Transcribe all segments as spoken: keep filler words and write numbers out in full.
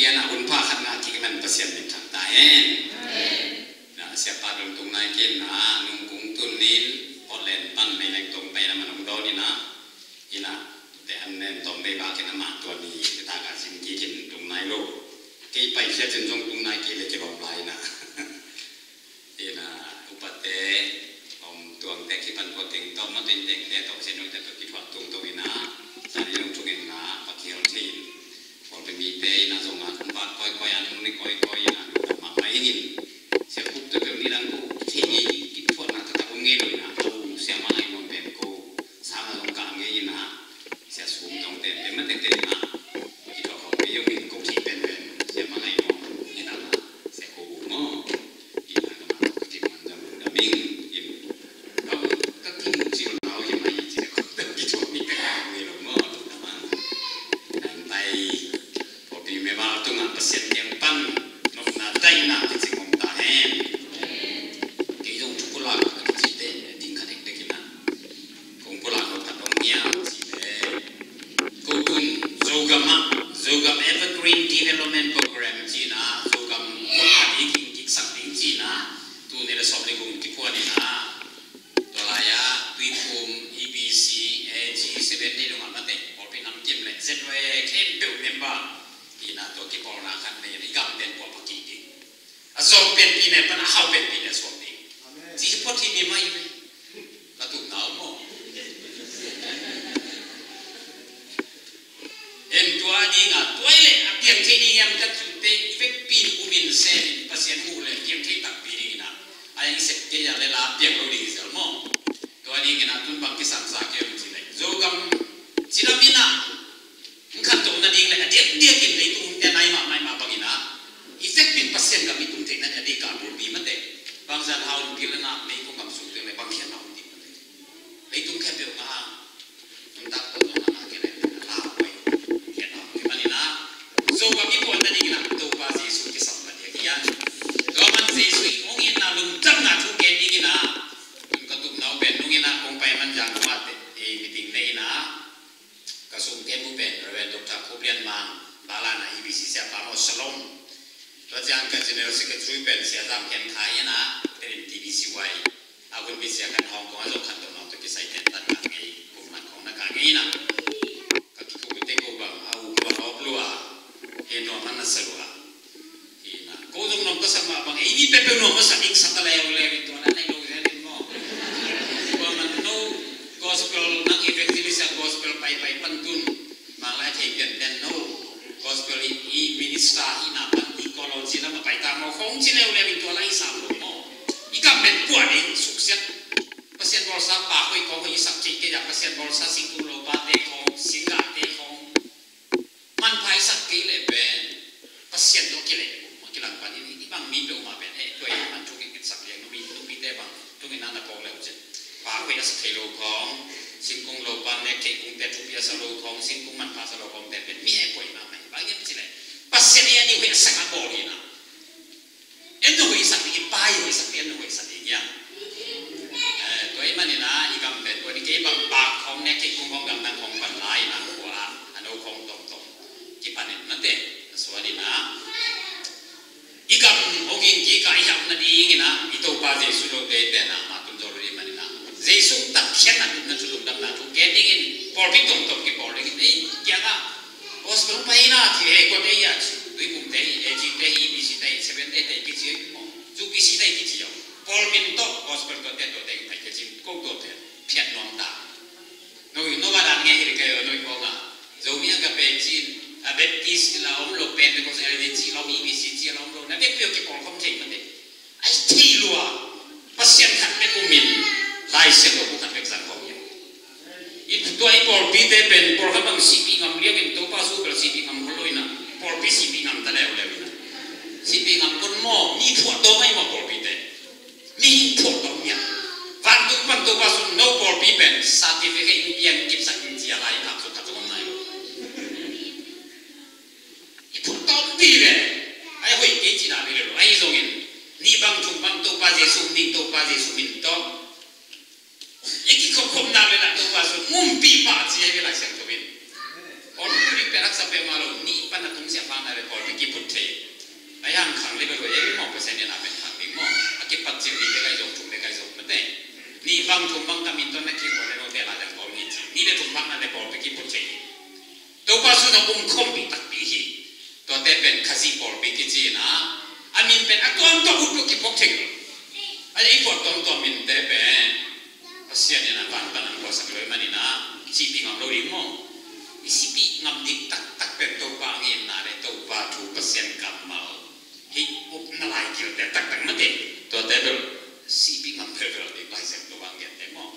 Pathian a hun pha khat ngah kik man Pasian min thang ta hen. Na, siapa dong tung nai ken na, nung kung tun nin, Portland pan mei leng tong pai na man ong dawn ina. Ina, te an nen tong dei ba ken ama tua ni, te ta ka sin kik in tung nai lo. Kei pai sia cin zong tung nai kei le kei bom lai na. Ina, upate, om tuangte kipan ko teng tawh, ma teng tengte tawh, sen nungte tawh kithuah tung tawh ina, sari nung thungen na, pakial thei in. Pawlpi mite ina zong a, kum bat koi koi an, nung ni koi koi ina, nung mat mai in. Sia kup tawh keu ni lang ko, thei ni, kithuah na, tatak um ngei lo ina, ko, sia ma lai nuam pen ko, sa na zong ka ngei ina, sia sum tawng ten, pen ma teng teng ina, kithuah ko, kei yong in ko thei pen pen, sia ma lai nuam, ina na, sia ko bu mo. Kong pulak nop khat om hiam cih leh, ko tun Zogam ah, Zogam Evergreen Development Program cihna, Zogam kut khat i ging kiksak ding cihna, tu ni le sawm le guk kipuan ina, tua lai-ah Tuiphum, E B C, A G, Seventh Day dong a mate, pawlpi nam kim le Z Y A khempeuh member ina tua kipawlna khat nei in i gam pen puak pakik ding. A zawng pianpi ne pan a hau pianpi ne suak ding. Amen. Ci hi phot hi mi mai ve. Ka tup nau maw. En tua ding a, tua i le a piang thei ding hiam ka cute i vekpi in um in sem in Pasian muh le piang thei takpi ding ina. A yang i sep kei a le la piang lo ding i zel maw. Tua ding ina tun bang kisam sa kei om ci le. Zogam ci lam ina. Khantoh nading le a diakdiak in leitung te nai mahmah, i mahmah bangin a, i vekpi in Pasian gam i tung theihna a dei ka bulpi mate. Bangzah hau in pil na meikong gam sung teng le bang khiatna om ding mate. Leitung khempeuh ngah a, nuntak tawh tawh ngah a kei le la huai khiatna om ding manin a, Zogam i puan nading in a Topa Jesu kisam mate a kian. Tua man Jesu i hong itna lungdamna thu gen ding in a, tun ka tupna uh pen nung in a kong pai man zang mate, ei meeting nei in a, ka sungte mu pen Reverend Doctor Khup Lian Mang, Balana E B C siapa maw Shalom. Tua ciang ka General Secretary pen Sia Zam Khen Khai ina, pen T B C Y. A hun bi sia kan Hong Kong a zong khan tawh nong tawh kisai ten tan ka ngei, kum man kong na ka ngei ina. Ka kikhuk te ko bang, a u ko bang a op lua, he nuam man na sa lua. Ina, ko zong nuam ka sak mah bang, ei mi peuhpeuh nuam ka sak ding sa ta leuleu in tua na nei lo zel in maw. Tua man no gospel nang evangelist a gospel paipai pan tun. Mang lai thei pian pian no gospel i, i minister i na pan i kolo ci lam a pai ta maw khong ci leuleu in tua lai i sam lo maw. I kam pen kua ding suksiat. Pasian bawlsa pa khoi kong khoi i sak ci kei a Pasian bawlsa singkung lo pa te khong, singga te khong. Manpha i sak kei leh pen Pasian tawh kileh, a kilang panin i bang mi peuhmah pen, eh, tua i man thu kikit sak liang, numi, nupite bang thu kina na pawng leuh cin. Pa koi a sak thei lo khawng, singkung lo pan nek thei kungte thupi a sa lo khawng, singkung manpha sa lo khawngte pen mi heh koi mahmah hi. Bang hiam cih leh Pasian i a nih hoih a sak a bawl hi na. En na hoihsak ding, i pa i hoihsak ding, en na hoihsak ding hiam? Eh, tua ahih manin ah, i gam pen tua ni kei bang bak khawng ne, kei kung khawng gamdang khawng pan lai in ah, khua ah, a no khawng tawmtawm kipan in mate, a suan in ah. I gam hong ging kik a i hauh nadingin ah, i Topa Jesu lote pen ah, mah tun zo lo ding manin ah. Jesu tak khian ah, na thu lungdamna thu gen dingin, pawlpi tawmtawm kipawl dingin, ei, kiangah, Gospel pai na ci, eh, kua te ia ci, Tuiphum te hi, A G te hi, E B C te hi, Seventh Day te hi kici, eh, maw. Zu P C te hi kici, oh. Pawl min tawh, gospel tawh te, tawh te, pai te cin, ko tawh te, phiat nuam ta. No, no, ba dan nge hi le kai, no, ko nga. Zomi a ka pen cin, a Baptist la om lo, Pentecost, L D C la om, E B C ci la om lo, na bek pio kipawl khom thei mate. Ai thei lua, Pasian khat bek um in, Lai Siangtho bu khat bek zang khawng hi. I tua i pawlpite pen, pawlkhat bang sihpih ngam liangin, Topa su bel sihpih ngam khol lo in ah, pawlpi sihpih ngam ta leuleu in ah. Sihpih ngam khol maw, mi phuah tawm ahi maw pawlpite. Mi phuah tawm hi a. Vantung pan Topa su no pawlpi pen, certificate in piang kipsak in cia lai in hak su khat zong om nai lo. I phut tawm ti le, ai hoih kei cihna bel lo, ahi zongin, nih bang thum bang Topa Jesu min, Topa Jesu min tawh. I kikhopkhopna le na Topa Jesu ngumpi pah ci ahi ve Lai Siangtho in. Pawlpi pen haksa peuhmah lo, nih pan a tungsiah pha na le pawlpi kiphut thei. A hiang khang le bel hoih ei maw, Pasian in a pen khang ding maw. A kipat cil nih le kai zong, thum le kai zong mate. Nih bang thum bang ka min tawh na kihuan le note la dang pawl nih ci. Nih le thum bang na le pawlpi kiphut thei. Topa sun a um khawmpi takpi hi. Tuate pen Khazih pawlpi kici in a, a min pen a tuamtuam uh tawh kiphawk thei lo. A i pawt tuamtuam minte pen Pasian in a van pan a puaksak lo ahih manin a, sihpih ngam lo ding maw? I sihpih ngam ding taktak pen Topa a ngenna le Topa thu, Pasian kammal, hih upna lai kilte taktak mate. Tuate bel sihpih ngam phelpel ding Lai Siangtho bang gente maw?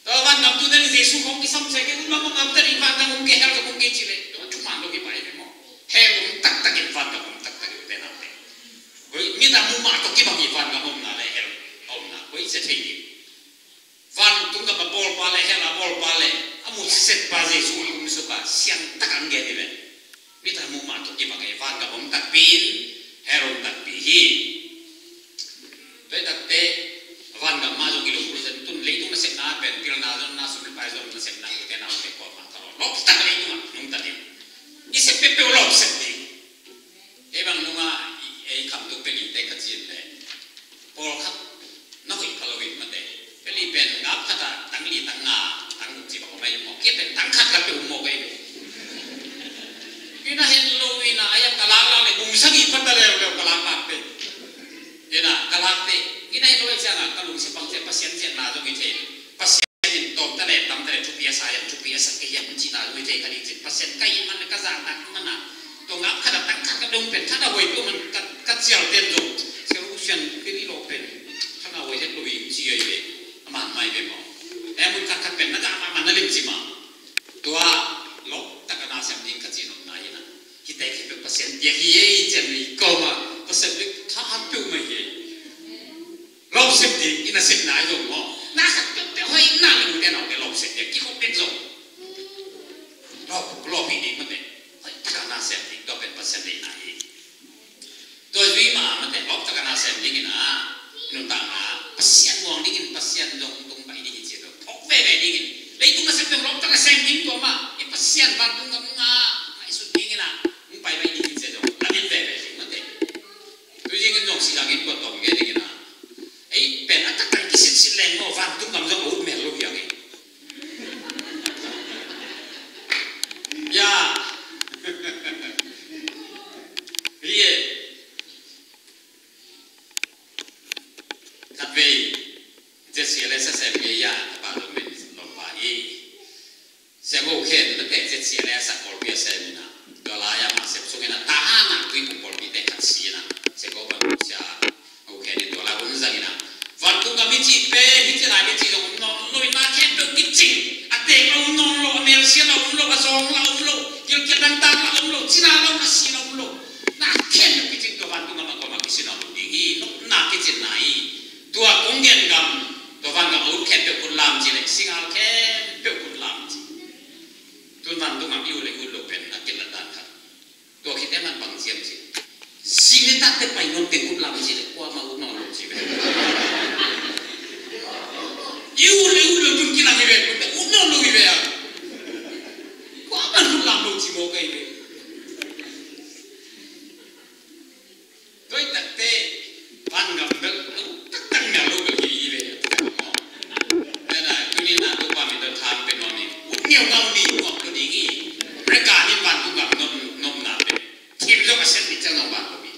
Tua vangam tu dan Jesu hong kisam se ke, un lam hong ngam ta ding, vangam hong ke, hell hong ke ci le, tua thuman lo hi pai ve maw? Hell hong taktak in vangam hong taktak in te nate. Koi, mi ta mu mah tawh kibang hi vangam omna le hell omna koi se thei ding. Vantung gam a bawlpa le hell a bawlpa le a mu siset pa Jesu a um suk a siang tak ang gen hi ve. Mi ta mu mah tawh kibang hi, vangam om takpi in, hell om takpi hi. Tua hi takte, vangam mah zong i lungkul zen tun, leitung nasepna pen pilna zonna, sum le pai zonna sepna, ute naute kuamah tawh lawp tak leitung ah nungta ding. I sep peuhpeuh lawp sep ding. Ei bang nungah ei khamtung peli te ka cin le pawlkhat na hoih pha lo in mate. Peli pen ngap khat ah tang li, tang nga, tang guk ci bang om ahi maw? Kei pen tang khat khat pe um maw kei. Kei na het lo in a, a yang ka lak lak le bung sagih phat ta leuleu ka lak lak te. Ina ka lak te. Kei na het lo i ciang a ka lungsim bang ciang Pasian ciang na zong i thei. Pasian in tawm ta le tam ta le thupi a sa hiam, thupi a sa kei hiam cihna zong i thei ka ding cin. Pasian ka hih man le ka zahtak man a, tua ngap khat a tang khat ka dong pen khat a huai peuh man ka, ka cial ten zong. Sia lo sian kei ni lo pen khat a huai het lo hi ci ahi ve. A man mai ve maw? E mun khat khat pen na gah mahmah na lim ci mah. Tua lawp tak a na sem ding ka ci nopna hi na. Hite khempeuh Pasian piak hi ei, cian mi kawma Pasian piak tha hat peuh mai hi ei. Lawp sep ding, i nasepna i zong maw? Na khat peuhpeuh hoih na le ute naute lawp sep ding, kikhop ding zong. Lawp, lawp hi ding mate. Hoih taka na sem ding, tua pen Pasian deihna hi. Tua zui mah mate, lawp taka na sem ding in a, i nuntakna Pasian muang ding in, Pasian zong tung pai ding in ci lo. Phawk veve ding in. Leitung nasep zong lawp taka sem ding tua mah, i Pasian vantung gam nga, ngaihsut ding in a, hong pai pai ding in ci zong, lamen veve ding mate. Tuzing in zong sihzang in kua tawm gen ding in a. Ei pen a taktak kisitsit leng maw, vantung gam zong a ut mel lo hi ang ei. Ya. Hi e. Khat vei. Zia sia le sa sem hi ya. Tapa lo men lo pa hi. Siang Go Khen na pek zia sia le a sak pawlpi a sem ina. Tua lai a ma sem sung ina ta ha na tui pung pawlpi te khat si ina. Siang Go Van Sia Go Khen in tua lai hun zang ina. Vantung gam i cih pen hi ci lai i cih zong om nawn lo ina, khempeuh kicing. A teek la om nawn lo, a melsia la om lo, a zawng la om lo, gilkial dangtak la om lo, cina la om, a si la om lo. Na khempeuh kicing tua vantung gam a kawm a kisi nawn lo ding hi, nopna kicinna hi. Tua kong gen gam, tua van gam a ut khempeuh khut lam ci le, singal khempeuh khut lam ci. Tun vantung gam i ut le ut lo pen a kilat dan khat. Tua khit e man bang ciam ci. Zing le tate pai nawn teng khut lam ci le, kuamah ut nawn lo ci ve. I ut le ut lo tun kilang hi ve, ut nawn lo hi ve a. Kuamah ut lam lo ci mawk ahi ve. Tua hi takte, van gam bel, taktak ngial lo bel hi hi ve. Nena, tuni na Topa min tawh thang pe nuam hi. Ut ngiau ngau ni, nuam lo ding hi. Reka ni vantung gam nop, nopna pe. Thim zong a set ni ciang zong van lo hi.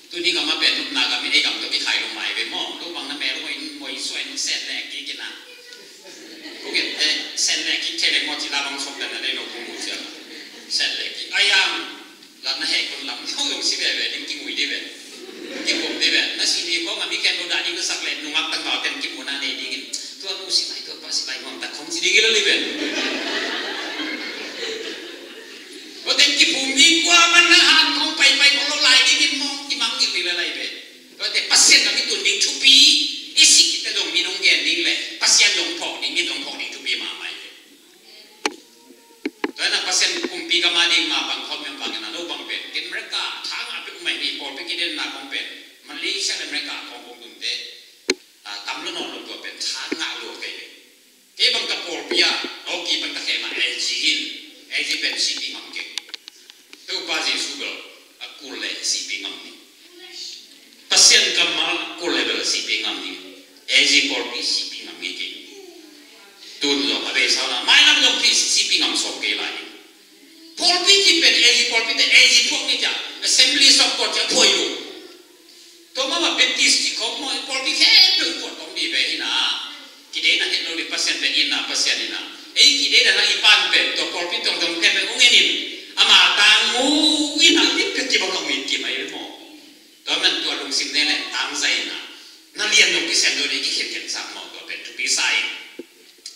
Tuni gam a pen nopna gam hi, ei gam tawh kikhai lo mai ve maw. Lo bang na mel lo in, moi suai in, set lek kik in a. Ko gen te, set lek kik thei leng maw ci la bang sawm dan na dei lo kong mu ciang. Set lek kik. Ayang. Lam na heh kun lam, no zong si veve ding, kingui ding ve. Kingum ding ve. Na si ni kong a mi ken lo dah ding na sak le, nungak tangval ken kimu na nei ding in. Tua nu si lai, tua pa si lai, nuam tak khong si ding in lo ding ve. Ko ten kiphum ding kua man na han khong pai pai ko lo lai ding in mong kimang ding lai lai ve. Tua te Pasian na mi tun ding thupi, i si kite zong mi nong gen ding le, Pasian zong phawk ding, mi zong phawk ding thupi mahmah ve. Tua hi na Pasian kumpi gam a ding ma bang khawm hiam bang hi na lo bang pen. Ken America tha ngah peuh mah hi, pawlpi kidenna kong pen. Malaysia le America kong kong tunte. A, tam lo nawn lo tua pen tha ngah lo kei ve. Kei bang ka pawlpi a, lo ki bang ka khe Ei pen sihpih ngam kei. Topa Jesu bel a kul le sihpih ngam ni. Pasian kammal a kul le bel sihpih ngam ni. A Z pawlpi sihpih ngam ngei kei. Tun zong a beisa na mailam zong pi sihpih ngam sawm kei lai. Pawlpi ci pen A Z pawlpi te A Z phuak ni cia. Assemblies of God cia phuai lo. Tua mah bang Baptist ci khawng maw, i pawlpi khempeuh i puan tawng dih ve hi na. Kideihna het lo dih Pasian pen in na Pasian in na. Ei kideihna na i pan pen tua pawlpi tawng tawng khempeuh hong en in. Ama tang mu in na i pek ci bang hong in ci mai maw. Tua man tua lungsim ne leng tang zai in na. Na lian nong kisian lo dih kikhen khen sang maw tua pen thupi sa in.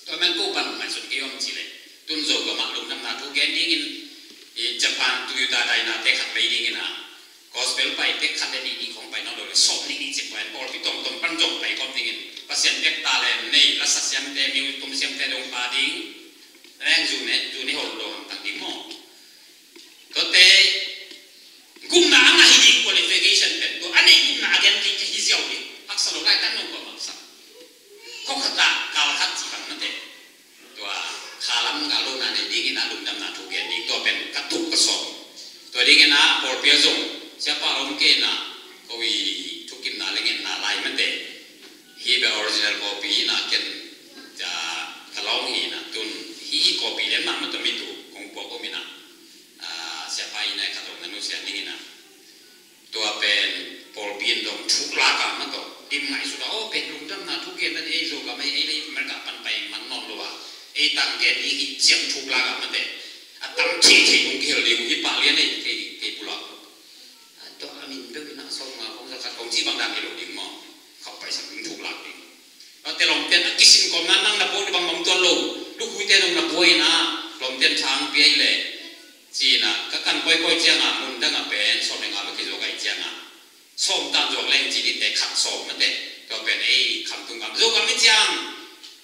Tua man ko pan ngaihsun kei om ci le. Tun Zogam ah lungdamna thu gen dingin i Japan Toyota Dyna te khat bei dingin a. Gospel pai tek khat le nih nih khong pai nawn lo le sawm nih nih cip pai pawlpi tawmtawm pan zong pai khawm dingin Pasian pek ta le nei la sa siamte miu tum siamte dong pa ding. Reng zu ne zu ne hol lo hang tang ding maw. Tuate gupna a ngah hi ding qualification pen tua a nei gupna a gen ding hi ziau ding haksa lo lai tan nong ko maksa. Ko khata kal khat ci bang mate. Tua khalam ka lona nei dingin a lungdamna thu gen ding tua pen ka tuk ka sawm. Tua dingin a pawlpi a zong siapa om kei na ko i thukimna le ngenna lai mate. Hi be original copy na ken ja ka lawng hi na tun hi copy le mah mah tua mi tu kong puak om ina. Siapa ina ka zong na nu sia dingin a. Tua pen pawlpi in dong thuk lak a mah tawh dim ngaihsut a aw pen lungdamna thu gen dan ei Zogam ei ei lei America pan pai man nawn lo a ei tang gen i hi ciang thuk lak a mate a tam thei thei nung kihel ding hi pah lian ei kei kei pulak. Tua a min peuh in a sawm nga kong za khat kong ci bang dan kei lo ding maw. Khap pai sak ding thuk lak ding. Tua te lawmten a kisin kawmna nang na pua ding bang bang tuan lo. Lukhuite nung na pua in a lawmten thang pia i le. Ci-in ah ka kan koikoi ciangah mun dangah pen sawm le nga bek hi zo gai ciangah sawm tan zuak leng ci dite khat sawm mate. Tua pen ei khamtung gam zo gam hi ciang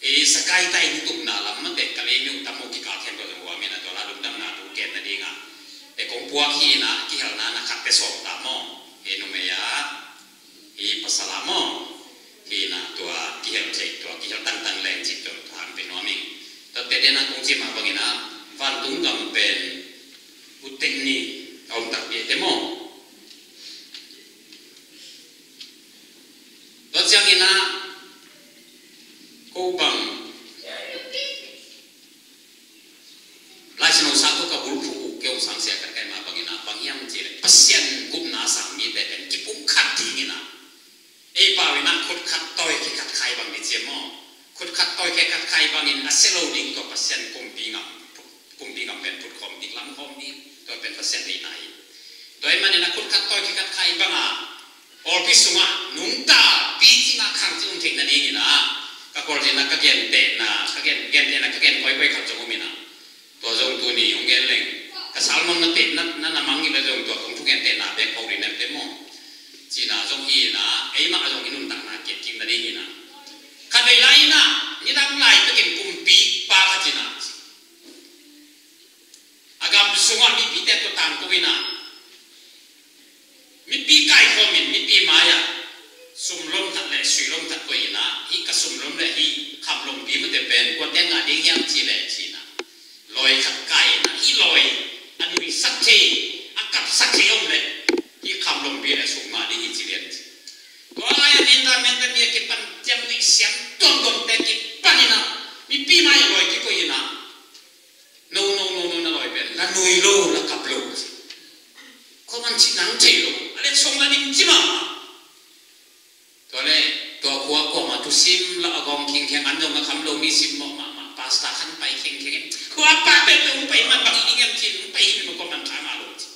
ei sakai tai ni tukna lam mate ka lei miung tam maw kikal khen tua zong huam in ah tua la lungdamna tu ken nadingah e kong puak hi in ah kihelna na khatte sawm ta maw. Ei numei ah Hi pasal ah maw? Hi na tua kihel thei tua kihel tangtang leng cih tua hang pe nuam ing. Tua te den a kong cih mah bangin ah vantung gam pen utek ni a om takpi te maw? Tua ciangin ah ko bang Lai Siangtho sa tawh ka bulphuh uh kei hong sang sia ka kai mah bangin ah bang hiam cih leh Pasian gupna a sang mite pen kipumkhat dingin ah ei pau in ah khut khat tawi khe khat khai bang ding ci maw? Khut khat tawi khe khat khai bangin a sia lo ding tua Pasian kumpi ngam kumpi ngam pen phut khawm ding lam khawm ding tua pen Pasian deihna hi. Tua ahih manin a khut khat tawi khe khat khai bangah pawlpi sungah nungta pi cingah khang cing um theih nadingin ah ka kawlzin ah ka gentehna ka gen gentehna ka gen koikoi khat zong um in ah tua zong tuni hong gen leng ka sermon na teh na na mang in ah zong tua kong thugentehna bek phawk rih nante maw? Cina zong hi in ah eimah zong i nuntakna kiat kik nadingin ah khat vei lai in ah nidang lai pekin kumpi pa khat in ah a gam sungah mipite tua tangko in ah mipi kaikhawm in mipi mai-ah sumlom khat le suilom khat koih in ah hih ka sumlom le hih khamlompi mate pen kuate ngah ding hiam ci le ci in ah lawi khat kai in ah hih lawi a nuisak thei a kapsak thei om le hih khamlompi le sum ngah ding hi ci lian ci. Tua lai-ah nin la mente mi a kipan ciang nuih siam tuamtuamte kipan in ah mipi mai-ah lawi kikoih in ah No, no, no, no, na lawi pen la nui lo la kap lo. Khuaman cih nang thei lo a le song la dim ci mah. Tua le tua khua kuamah thusim la a gawng khingkheng an zong a kham lo mi sim mawh mahmah pasta khan pai khengkheng in khua pa pen hong pai man bang i ding em cin hong pai hi mi ma kuaman tha mah lo ci.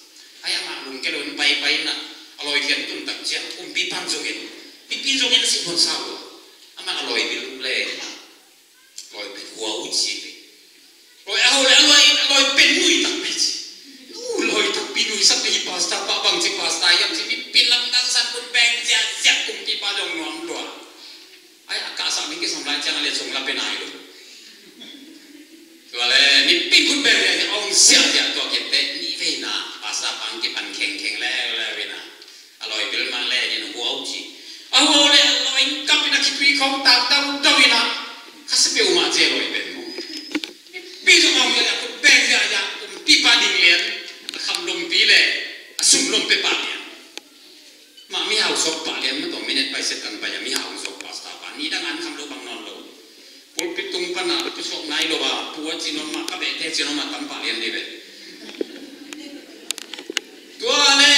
Ai amah lungke lo in pai pai na a lawi khian tun tak ciang kumpi pan zong in pipi zong in a si pon sa lo. Amah a lawi bil le Lawi pen hua uh ci ve. Lawi a ho le a lawi a lawi pen nui takpi ci. Nu lawi takpi nui sak hi pasta pa bang ci pasta hiam ci mi pin lam dang san kun beng zia zia kumpi pa dong nuam lua. Ai a ka sa mi ki sam lai ciang a le sung la pen ai lu. Tua le mi pin kun beng zia zia ong sia zia tua kente ni ve na pasta pang ki pan kheng kheng le le ve na. A lawi bil mah le in a huau ci. A huau le a lawi in kap in a khitui khawng tak dau dau in a kha si peuh mah ci a lawi pen mu. Pi zong a hong hial a kut beng zia zia kum pi mihau suak pah lian ma tawh minute pai second pai a mihau suak pastor pa ni dang an kham lo bang nawn lo. Pulpit tung pan a pu suak nai lo a pu a ci nawn mah ka behte ci nawn mah tam pah lian dih ve. Tua le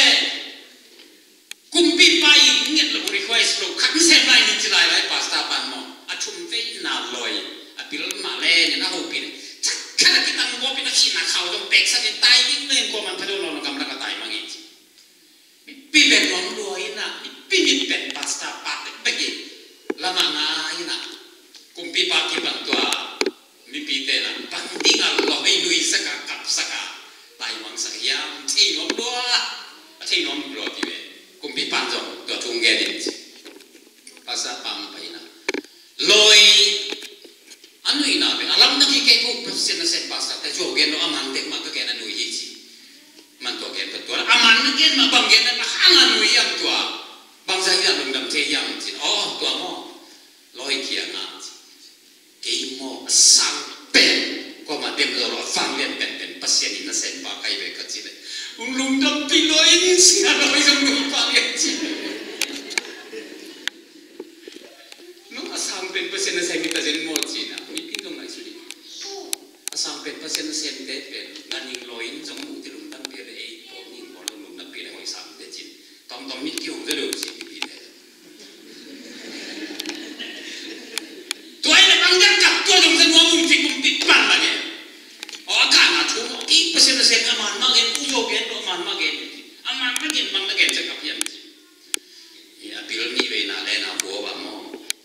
kumpipa i nget lo request lo khat sem lai ni ci lai lai pastor pan maw a thum vei na loi a pil mah le ni na hopin cak khat a kitang gawpin a khina khau dong peksa ni tai ding leng ko man phadon lo na gamlak a tai mang i ci. Mipi bek nuam lua inah mipi mit pen pastor pa bekbek in lamah nga inah kumpipa kipan tua mipite na pan ding a lua hei nui saka kap saka tai mang sak hiam thei nuam lua a thei nuam lua ki ve kumpipan zong tua thung gen in ci. Pastor pa pai inah loi a nuihna pen a lam na kikei ko Pasian nasem pastor te zuau gen lo a man tek mah ka gen a nui hi ci. Man tua gen tua tua a man na gen mah bang gen na hang a nui hiam tua bang za hiam lungdam thei hiam ci. Oh tua maw loi kiang a ci. Kei maw a sang pen ko ma dem lo lo a fang lian pen pen Pasian in nasem pa kai ve ka ci le. Lungdam pi loi in si a loi zong nui pa lian ci. Nung a sang pen Pasian nasem hi ta zen maw cina mi pin zong ngaihsun hi. A sang pen Pasian nasem te pen na ning loi in zong mu ti lungdam pi le ei pawl ning pawl zong lungdam pi le hoi sang te cin. Tawmtawm mit ki hong za deuh cin mi pi te. Tua i le bang dan kap tua zong za nuam hong cik hong pit pan la nge. Aw a kana thu maw ki Pasian nasem a man ma gen u zo gen lo a man ma gen. A man ma gen man ma gen cakap hiam cin. A pil nih veina le na bua bang maw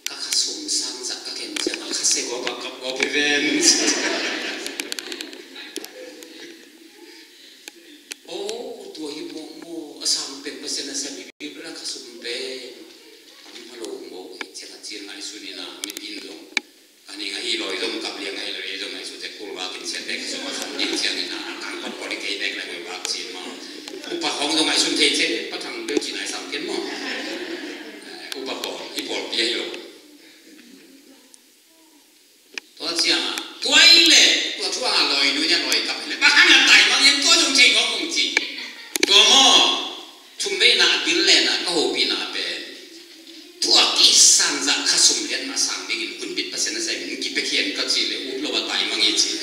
ka kha sum sang zak ka ken ciang a kha se gua bang kap gua phi ven. O tua hi maw maw a sang pen Pasian a sem i bil bela kha sum pen a mi ma lo maw hi ciang a ciang a i sun ina mi pin zong. A ning ahi loi zong kap liang ahi loi zong ahi sute kul vakin siate ka sung a kham ding ciangin a kang pat pawh ding kei bek lai hoi vak cin maw. Upa hong zong ahi sun thei thei pa thang bel cin ahi sam ken maw. Upa pawl i pawl pi ahi lo. Tua ciang a tua i le tua thuang a loi nu nia loi kap le bang hang a tai mang yan tua zong thei ngawng ung cin. Tua maw. Thum veina a bil lena ka hopihna pen tua kei sanzah kha sum lian ma sang dingin hun bit Pasian a sem in kipia khian ka ci le ut lo a tai mang i ci.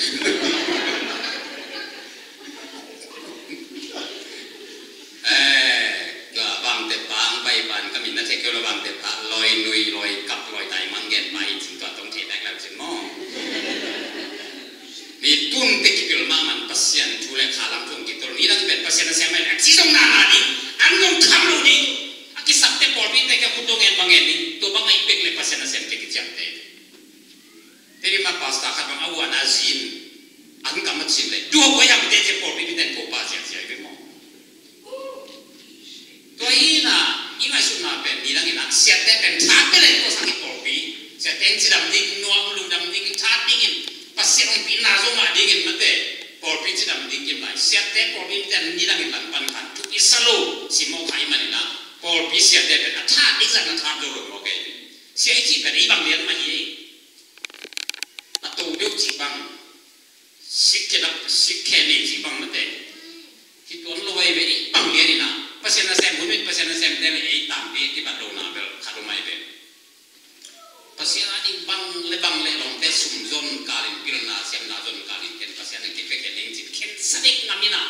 Eh, tua bangte pang bai ban ka min na thek keu lo bangte pa loi nui loi kap loi tai mang gen pai cin tua tong thei bek lau cin maw. Ni tun te kipil mahmah Pasian thu le kha lam tung kitul ni dang pen Pasian a sem mai le a ci zong na na ding an zong kham lo ding a kisap te pawlpi te kia khut dong en bang en ding tua bang a i bek le Pasian a sem te kiciam te. Te ri ma pastor khat bang a uan a zin an kam a cin le dua ko yam te te pawlpi mi ten ko pa sian sian i bek maw. Tua hi na i ngaihsutna pen ni dang ina siate pen tha pe le ko sang i pawlpi siate in cidam ding nuam lungdam ding tha dingin Pasian hong pina zo mah dingin mate pawlpi cidam ding kim lai siate pawlpi mite ni dang in langpan khan thupi sa lo si mawk kha i man ina pawlpi siate pen a tha ding zat na tha zo lo mawk ei. Sia i cih pen i bang lian mah hi ei. A to deuh cih bang Sikkhe dap sikkhe nei cih bang mate. Hi tuan lo ai ve i bang lian ina Pasian a sem hun mit Pasian a sem te le ei tampi kibat lo na bel khat lo mai ve. Pasian a ding bang le bang le lawmte sum zon kalin pilna siamna zon kalin ken Pasian a kipia khen ning cin khen sadik ngam ina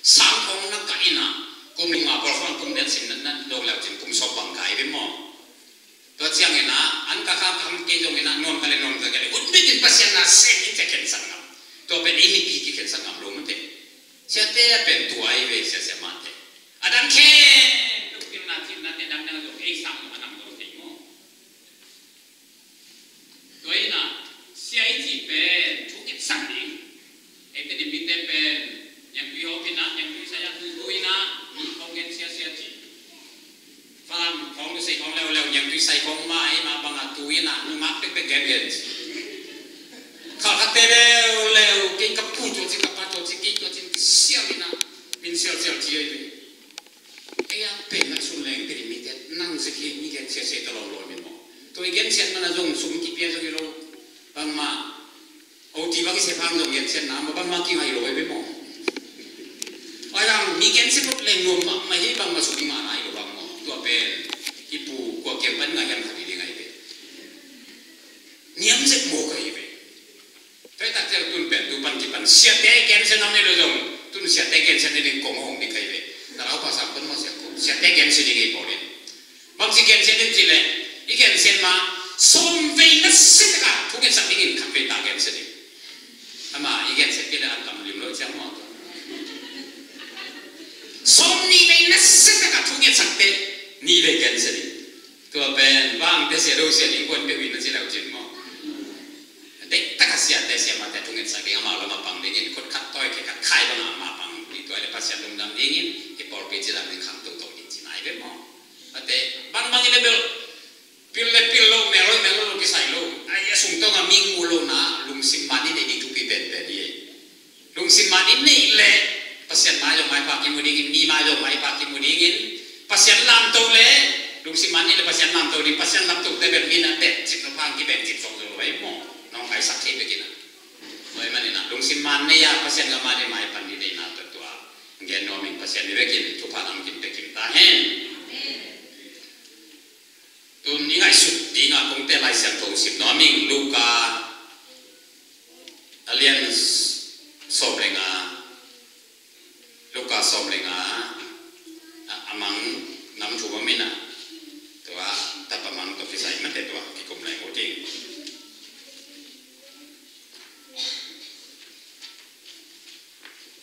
sang khong na ka ina kum ning ma bol khong kum den sin na na dong lau cin kum sawm bang kai ve maw. Tua ciangin ah an ka khang khang kei zongin ah nuam ka le nuam ka le hun bikin Pasian na sem in cia khensak ngam. Tua pen ei mipi kikhensak ngam lo mate. Siate a pen tua ei ve sia sia mate. A dang khen lukpilna cihna te dangdang zong ei sang lo a nam lo thei maw. Tua in ah sia i cih pen thu kipsak ding. Eite ni mite pen niangtui hawpina niangtui saya tutu ina mi hawken siasia ci. Falam khawng tu sei khawng leuleu niangtui sai khawng ma ei ma banga tu ina nungak pekpek gengen ci. Khalkhatte leuleu kei ka pu tua ci ka pa tua ci kei tua ci kisial ina min sialsial ci ei ve. Ei a pen a sun leng peri mite nang zik hi mi gen siasia ta lawm lawm in maw. Tua i gen siat mana zong sum kipia zong i lo bangma. Oti bang i sepang zong gensiatna ma bangma kingai lo ai be maw. Ai ang mi gensiat ut leng nuam mah mai hi bangma sum i ngah nai lo bang maw. Tua pen Bangci gensiat in ci leh, i gensiat ma sawm vei nasia takah thungetsak dingin khat vei ta gensiat in. Ama i gensiat kei leh an kam lim lo ciang maw. Sawm nih vei nasia takah thungetsak teh nih vei gensiat in. Tua pen bang te sia do sia ding kuan peuh in na ci lo cin maw. Deih taka siate siamate thungetsak ding, amau lam a pang dingin khut khat tawi khe khat khai bang a amah pang ding, tua le Pasian lungdam dingin i pawlpi cidam ding khang toto ding ci nai ve maw. Ate bangbang i le bel pil le pil lo, mel lo mel lo kisai lo. Ai a sungtawng a mi mu lo na lungsim man i nei ding thupi penpen hi. Lungsim man i neih leh Pasian mai zong maipha kimu dingin, mi mai zong maipha kimu dingin, Pasian lamto leh lungsim man i neih leh Pasian lamto ding, Pasian lamto te bel mi na bek cip na phang kibek cip song zo lo ai maw. Nong kaisak thei bekin a. Tua i manin a lungsim man nei a Pasian ga man i maipan ding deihna tua tua. Gen nuam in Pasian i bekin thupha nam kin bekin ta hen. Tun i ngaihsut dinga kongte Lai Siangtho sim nuam ing. Luka a lian sawm le nga, Luka sawm le nga, a, a mang nam thu bang mina, tua tapa mang tua kisai mate tua kikum lai mu ding.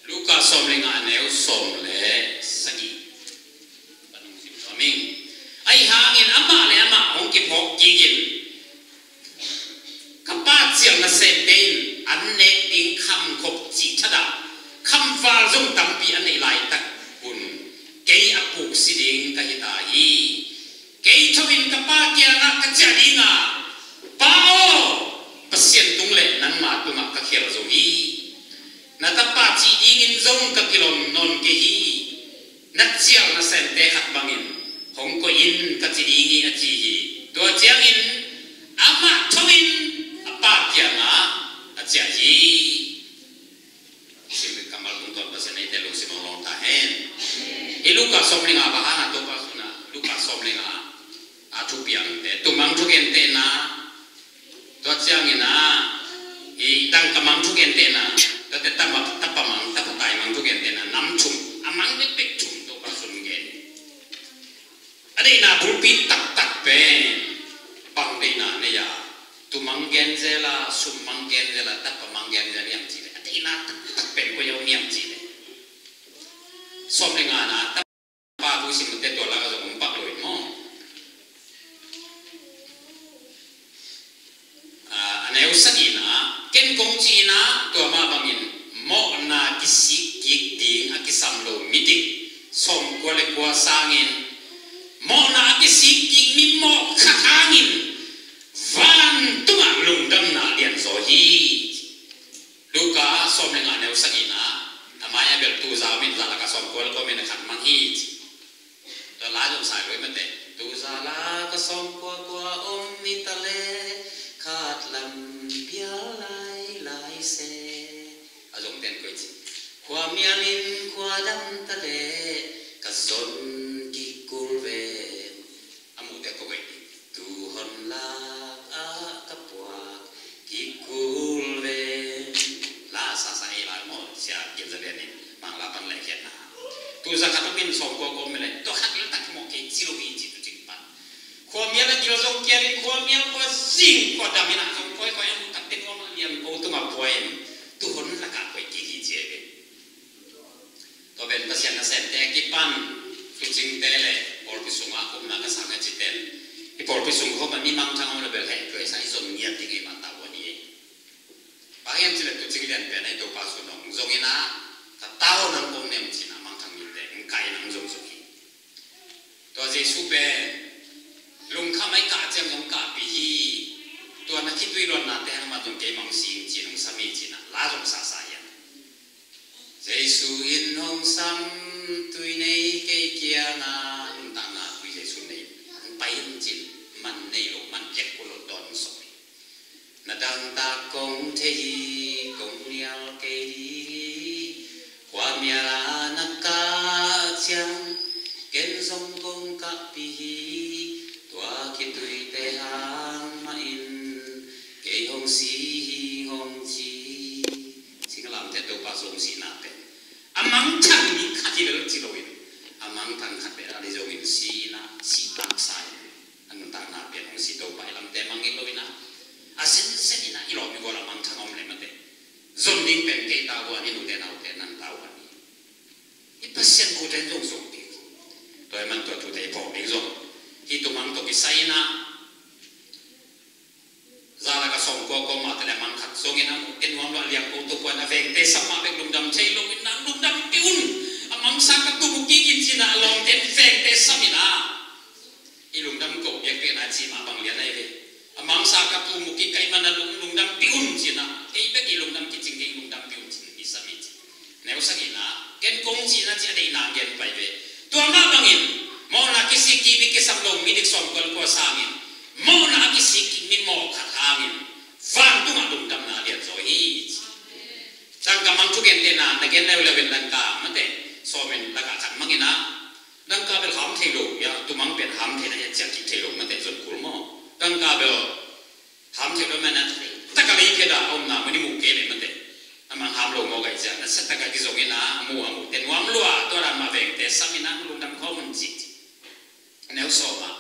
Luka sawm le nga a neu sawm le sagih. Ka nung sim nuam ing. Ahi hangin amah le amah hong kiphawk kik in, ka Pa cial nasemte in an nek ding khamkhop cih thadah khamval zong tampi a neih laitak un kei a puksi ding ka hi ta hi. Kei tho in ka Pa kiangah ka ciah ding a, Pa aw, Pasian tung le nangma tungah ka khial zo hi. Na tapa cih dingin zong ka kilawm nawn kei hi. Na cial nasemte khat bangin hong koih in ka ci ding hi a ci hi. Tua ciangin amah tho in a Pa kiangah a ciah hi. Sim kammal tungtawn Pasian eite lungsim hong lawng ta hen. Hi Luka sawm le nga bang hang a Topa suna Luka sawm le nga a thupiangte, tumang thugentehna, tua ciangin a, i dangka mang thugentehna, tuate tapa, tapa mang, tapa tai mang thugentehna nam thum, a mang bekbek thum Topa sun gen. A deihna bulpi taktak pen bang deihna nei a, tumang gen zel a, summang gen zel a, tapa mang gen zel hiam cih leh, a deihna taktak pen koi a om hiam cih leh, sawm le nga na tapa thu sim te tua lak a zong om pak lo in maw. A, a neu sagihna, ken kong cihna tua mah bangin mawhna kisik kik ding a kisam lo midik sawmkua le kua sangin mawhna a kisik kik mi mawh khat hangin vantungah lungdamna lianzaw hi. Luka sawm le nga neu sagihna, a mai a bel tuza om in za laka sawmkua le kua mi na khat mang hi. Tua la zong sai loi mate. Tuza laka sawmkua kua om ni ta le khat lam bial lai lai se. A zong ten koi ci. Khua mial in khua dam ta le ka zon kikul ve. A mute ko koi. Tuhon lak ah ka puak kikul ve. La sasa ei lai maw sia Gilzalian in Mangla pan lehkhiatna. Tuza khat om in sawmkua kua om leh tua khat leh tak mawh kei ci lo hi ci tu cing pan. Khuamial a gil zong kial in khuamial khua zing khua dam in ah zong koi koi a mu tak teng om a lian ko tungah pua in tuhon lakah koi kik hi ci ei ve. Tua pen Pasian nasemte a kipan tucingte le pawlpi sungah a kumna ka sang a citen i pawlpi sung khawm a mi mangthang om le bel heh tuai sa i zon ngiat ding ei mah tau a ni ei. Bang hiam cih leh tucing lian pen ei Topa sun hong zong in ah ka tau nang kong nem cin a mangthang mite hong kai nang zong zong hi. Tua Jesu pen lungkham ai kah ciang zong kahpih hi. Tua na khitui luannate hang mah zong keimah hong sing cin hong sam hi cin ah la zong sasa hiam. Jesu in hong sam tui nei kei kiangah nuntakna tui Jesu nei hong pai in cin man nei lo man piak kul lo dawn sawm hi. Na dangtak kong thei hi kong nial kei ding hi. Khuamial a na kah ciang ken zong kong kahpih hi. Tua khituite hang mah in kei hong si hi hong ci. Singlamteh Topa zong sihna pen a mangthang mi khat hi lel ci loin a mangthang khat pen a dei zongin sihna sih taksa hi. tawh kisai in ah, za lak a sawmkua kua mah te le a mang khat zongin a muh te nuam lo a liang ko to puan a vengte sam mah bek lungdam thei lo in ah, lungdampih un. A mangsa ka tu mu kik in ci-in ah a lawmte in vengte sam in ah, i lungdam ko biakpiakna ci mah bang lian ahi ve. A mangsa ka tu mu kik ka hih man a lung, lungdampih un ci-in ah, kei bek i lungdam kicing kei, lungdampih un ci-in i sam hi ci. Neu sagihna, ken kong cihna ci a deihna gen pai ve. Tua mah bangin mawhna kisik kik mi, kisam lo mi dik sawmkua le kua sangin, mawhna a kisik kik mi mawh khat hangin vantungah lungdamna lianzaw hi ci. Dangka mang thugentehna na gen leuleu in dangka mate, sawmin dangka khat mang in ah, dangka bel ham thei lo, ya, tumang pen ham thei na, ya, ciah kik thei lo mate, zon kul maw. Dangka bel ham thei lo mate, taka lei phiat a omna mani mu kei le mate. A mang ham lo maw gai ciah, na sa taka kizong in ah, a mu, a mu te nuam lua, tua dan mah vengte sam in ah, lungdam khawm un ci ci. Neu sawm ah,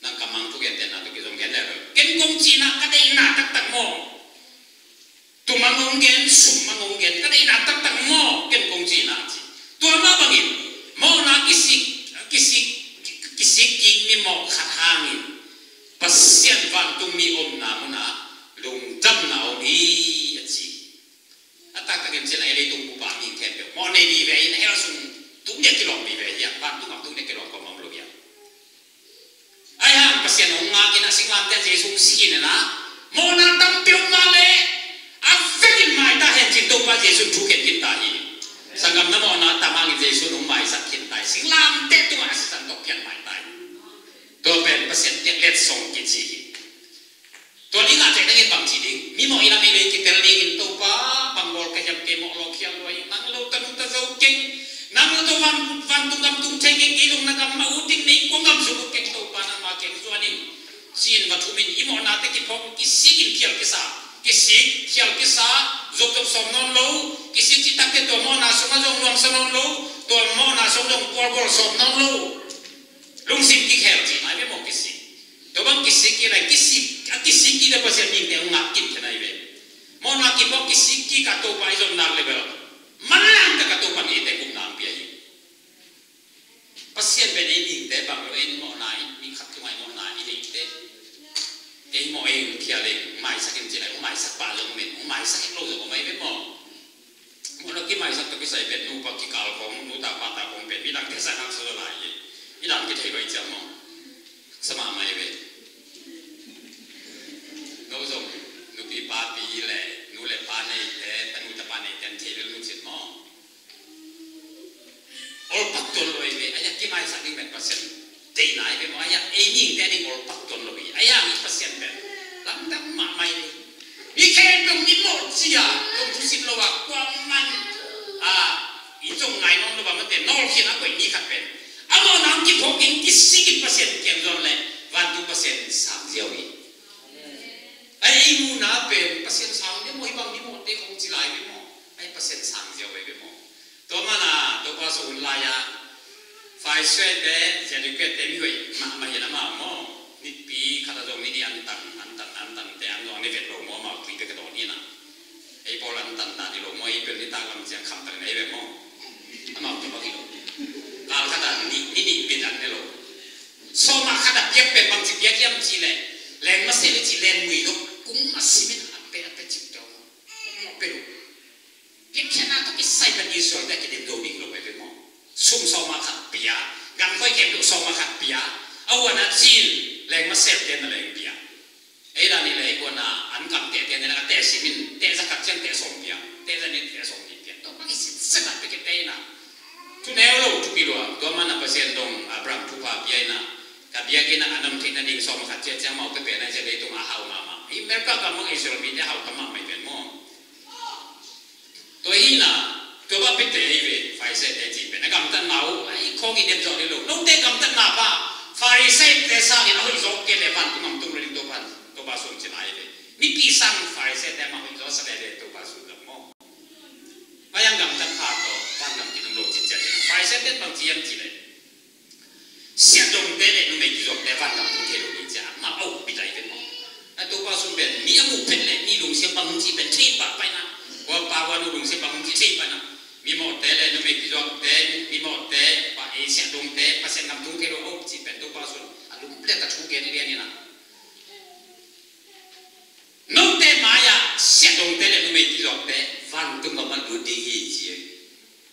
dangka mang thugentehna tawh kizong gen le lo. Ken kong cihna ka deihna taktak maw. Tumang hong gen, summang hong gen, ka deihna taktak maw, ken kong cihna ci. Tua mah bangin, mawhna kisik, kisik, kisik kik mi mawh khat hangin, Pasian vantung mi omna munah lungdamna om hi, a ci. A taktakin ci-in ah, ei leitung bup a mi khempeuh mawh nei vive in, hell sung tung ding kilawm vive hi a, vantung gam tung ding kilawm kawm om lo hi a. Ahi hang Pasian hong ngak in ah, singlamteh ah Jesu hong si in ah, mawhna tampi om mah leh a vekin mai ta hen ci-in Topa Jesu in thu khen khin ta hi. Sanggam, na mawhna tam hangin Jesu in hong maisak khin ta hi. Singlamteh tungah a sisan tawh pian mai ta hi. Tua pen Pasian piak letsong kici hi. Tua ding ah teh nang in bang ci ding? Mi mawh in a mei lei kitel dingin, Topa, bang bawl ka hiam, kei mawh lawh khial lua hi. Nang lo tanu ta zo keng, nang lo tawh van, vantung gam tung thei keng, kei zong na gam mah ut ding, nei kua gam sung ut keng, Topa, nangma kiang zuan in, ci-in va thum in, i mawhnate kiphawk, kisik in khial kisa, kisik khial kisa, zopzop sawm nawn lo, kisik cih takteh tua mawhna sungah zong nuamsa nawn lo, tua mawhna sungah zong pualbawl sawm nawn lo. Lungsim kikhel cihna hi ve maw, kisik. Tua bang kisik kik lai, kisik, a kisik kik leh Pasian mihingte hong ngak kik khin ahi ve. Mawhna kiphawk kisik kik a Topa i zon nak leh bel, manlang tak a Topa in eite gupna hong pia hi. Pasian pen ei mihingte bang lo, ei mawhna, ei mi khat tungah ei mawhna i neih teh, ei mawh ei hong khial ei hong maisak in ci lai, hong maisak pah zong om in, hong maisak lo zong om ahi ve maw. Mawhna kimaisak tawh kisai pen nupa kikal khong, nu ta pa ta khong pen midangte sa ngak so lai hi. Midang kithei lo hi ciang maw. Sa mahmah hi ve. No zong nupi papi le, nu le pa neite, tanu tapa neite an thei lel nu cin maw. Olpak tuan lo hi ve, a hiah kimaisak ding pen Pasian deihna hi ve maw, a hiah ei mihingte ding olpak tuan lo hi, a hiah i Pasian pen lamdang mahmah hi ve. Mi khempeuh mi mawh cia, zong thusim lo a, kuaman a, i zong ngai nawn lo a, mate nawlkhiatna koih mi khat pen a mawhna hong kiphawk in kisik in Pasian kiang zuan leh vantung Pasian in sang ziau hi. A hiah ei muhna pen Pasian sang ziau maw, hih bang mi mawhte khong ci lai ve maw, a hiah Pasian sang ziau hi ve maw. Tua mana, Topa sung hun lai-a Pharisee-te, Sadducee-te mi hoih mahmah hi a, amau maw. Nipi khat a zong ni nih an tan, an tan, an tante an zong a ni vet lo maw, amau tui bek a dawn hi na. Ei pawl an tan dan hi lo maw, ei bel nitak lam ciang khamtak nei ve maw. Amau tua bang hi lo. Kal khat a ni, ni nih bit an ne lo. Sawma khat a piak pen bangci piak hiam cih leh, lengmase le cih len mui lo, kung a simin a pe, a pe cih tawh maw. Kung a pe lo. Piakkhiatna tawh kisai pan Israel te a kidem do ding lo hi ve maw. Sum sawma khat pia, gankhoi khempeuh sawma khat pia, a huan a cin, lengmaseu te na leng pia. Ei dan i lei huan a an kam te te na leng a te simin, te za khat ciang te sawm pia, te za nih te sawm nih pia. Tua bang i sin set a pia kei te na. Thu neu lo, thupi lua, tua mana Pasian dong Abraham thupha pia ina. Ka biakinn ah a nam theih nading sawma khat ciah ciang mau pia pia na zia leitung a hau mahmah. Hi America gam bang Israel mite hau tam mahmah hi pen maw. Tua hi na, tua bang pite hi ve, Pharisee-te cih pen a gamtatna uh, a i khawng i dem zawh ding lo. Note gamtatna pa, Pharisee-te sangin a hoih zawk kei leh vantung gam tung lo ding Topa, Topa sung cih lai ve. Mipi sang Pharisee-te mah hoih zawk sa leh leh Topa sung zong maw. Pai ang gamtat pa tawh, van gam kitung lo cih ciah cih. Pharisee-te bang ci hiam cih leh. Siahdongte le numei kizuakte van gam tung thei lo ding cia, amau a ukpi lai pen maw. A Topa sung pen mi a muh phet le mi lungsim bang hong ci pen thei pah pai na. Kua pa kua nu lungsim bang hong ci thei pai na. Mi mawhte le numei kizuakte, mi mawhte, pa ei siahdongte, Pasian gam tung thei lo a uk ci pen Topa sung. A lum le ta thu gen lian in ah. Note mai-ah siahdongte le numei kizuakte vantung gam ah lut ding hi ci.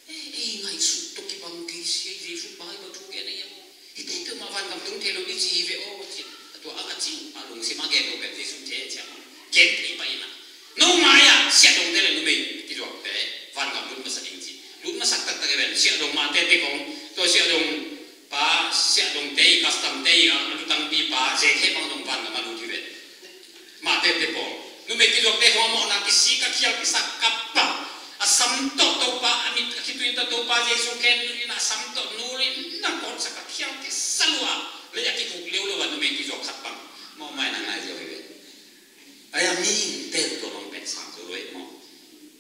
Ei, ei ngaihsut tawh kibang kei sia, Jesu pai bang thu gen a hiam? Hihte peuhmah vangam tung thei lo ding ci hi ve aw ci. A tua a, a ci uh a lungsim a gen lo pen Jesu thei ciang gen thei pah in ah. No mai-ah siahdongte le numei kizuakte vangam lut masa ding ci. Lut masak taktak hi ven, siahdong mahte te kong, tua siahdong pa, siahdongte i customte i a lutangpi pa, Zekhia bang zong vangam a lut hi ven. Mahte te pawl, numei kizuakte khong a mawhna kisik a, khial kisa, kap a, a sam tawh Topa, a mit a khitui tawh Topa Jesu khen in a sam tawh nul in na kawtsak a, khial kisa lua, lei a kikhuk liulo a numei kizuak khat bang mawh mai na ngai ziau hi ve. Ai a mihingte tua bang pen sang zo lo hi maw?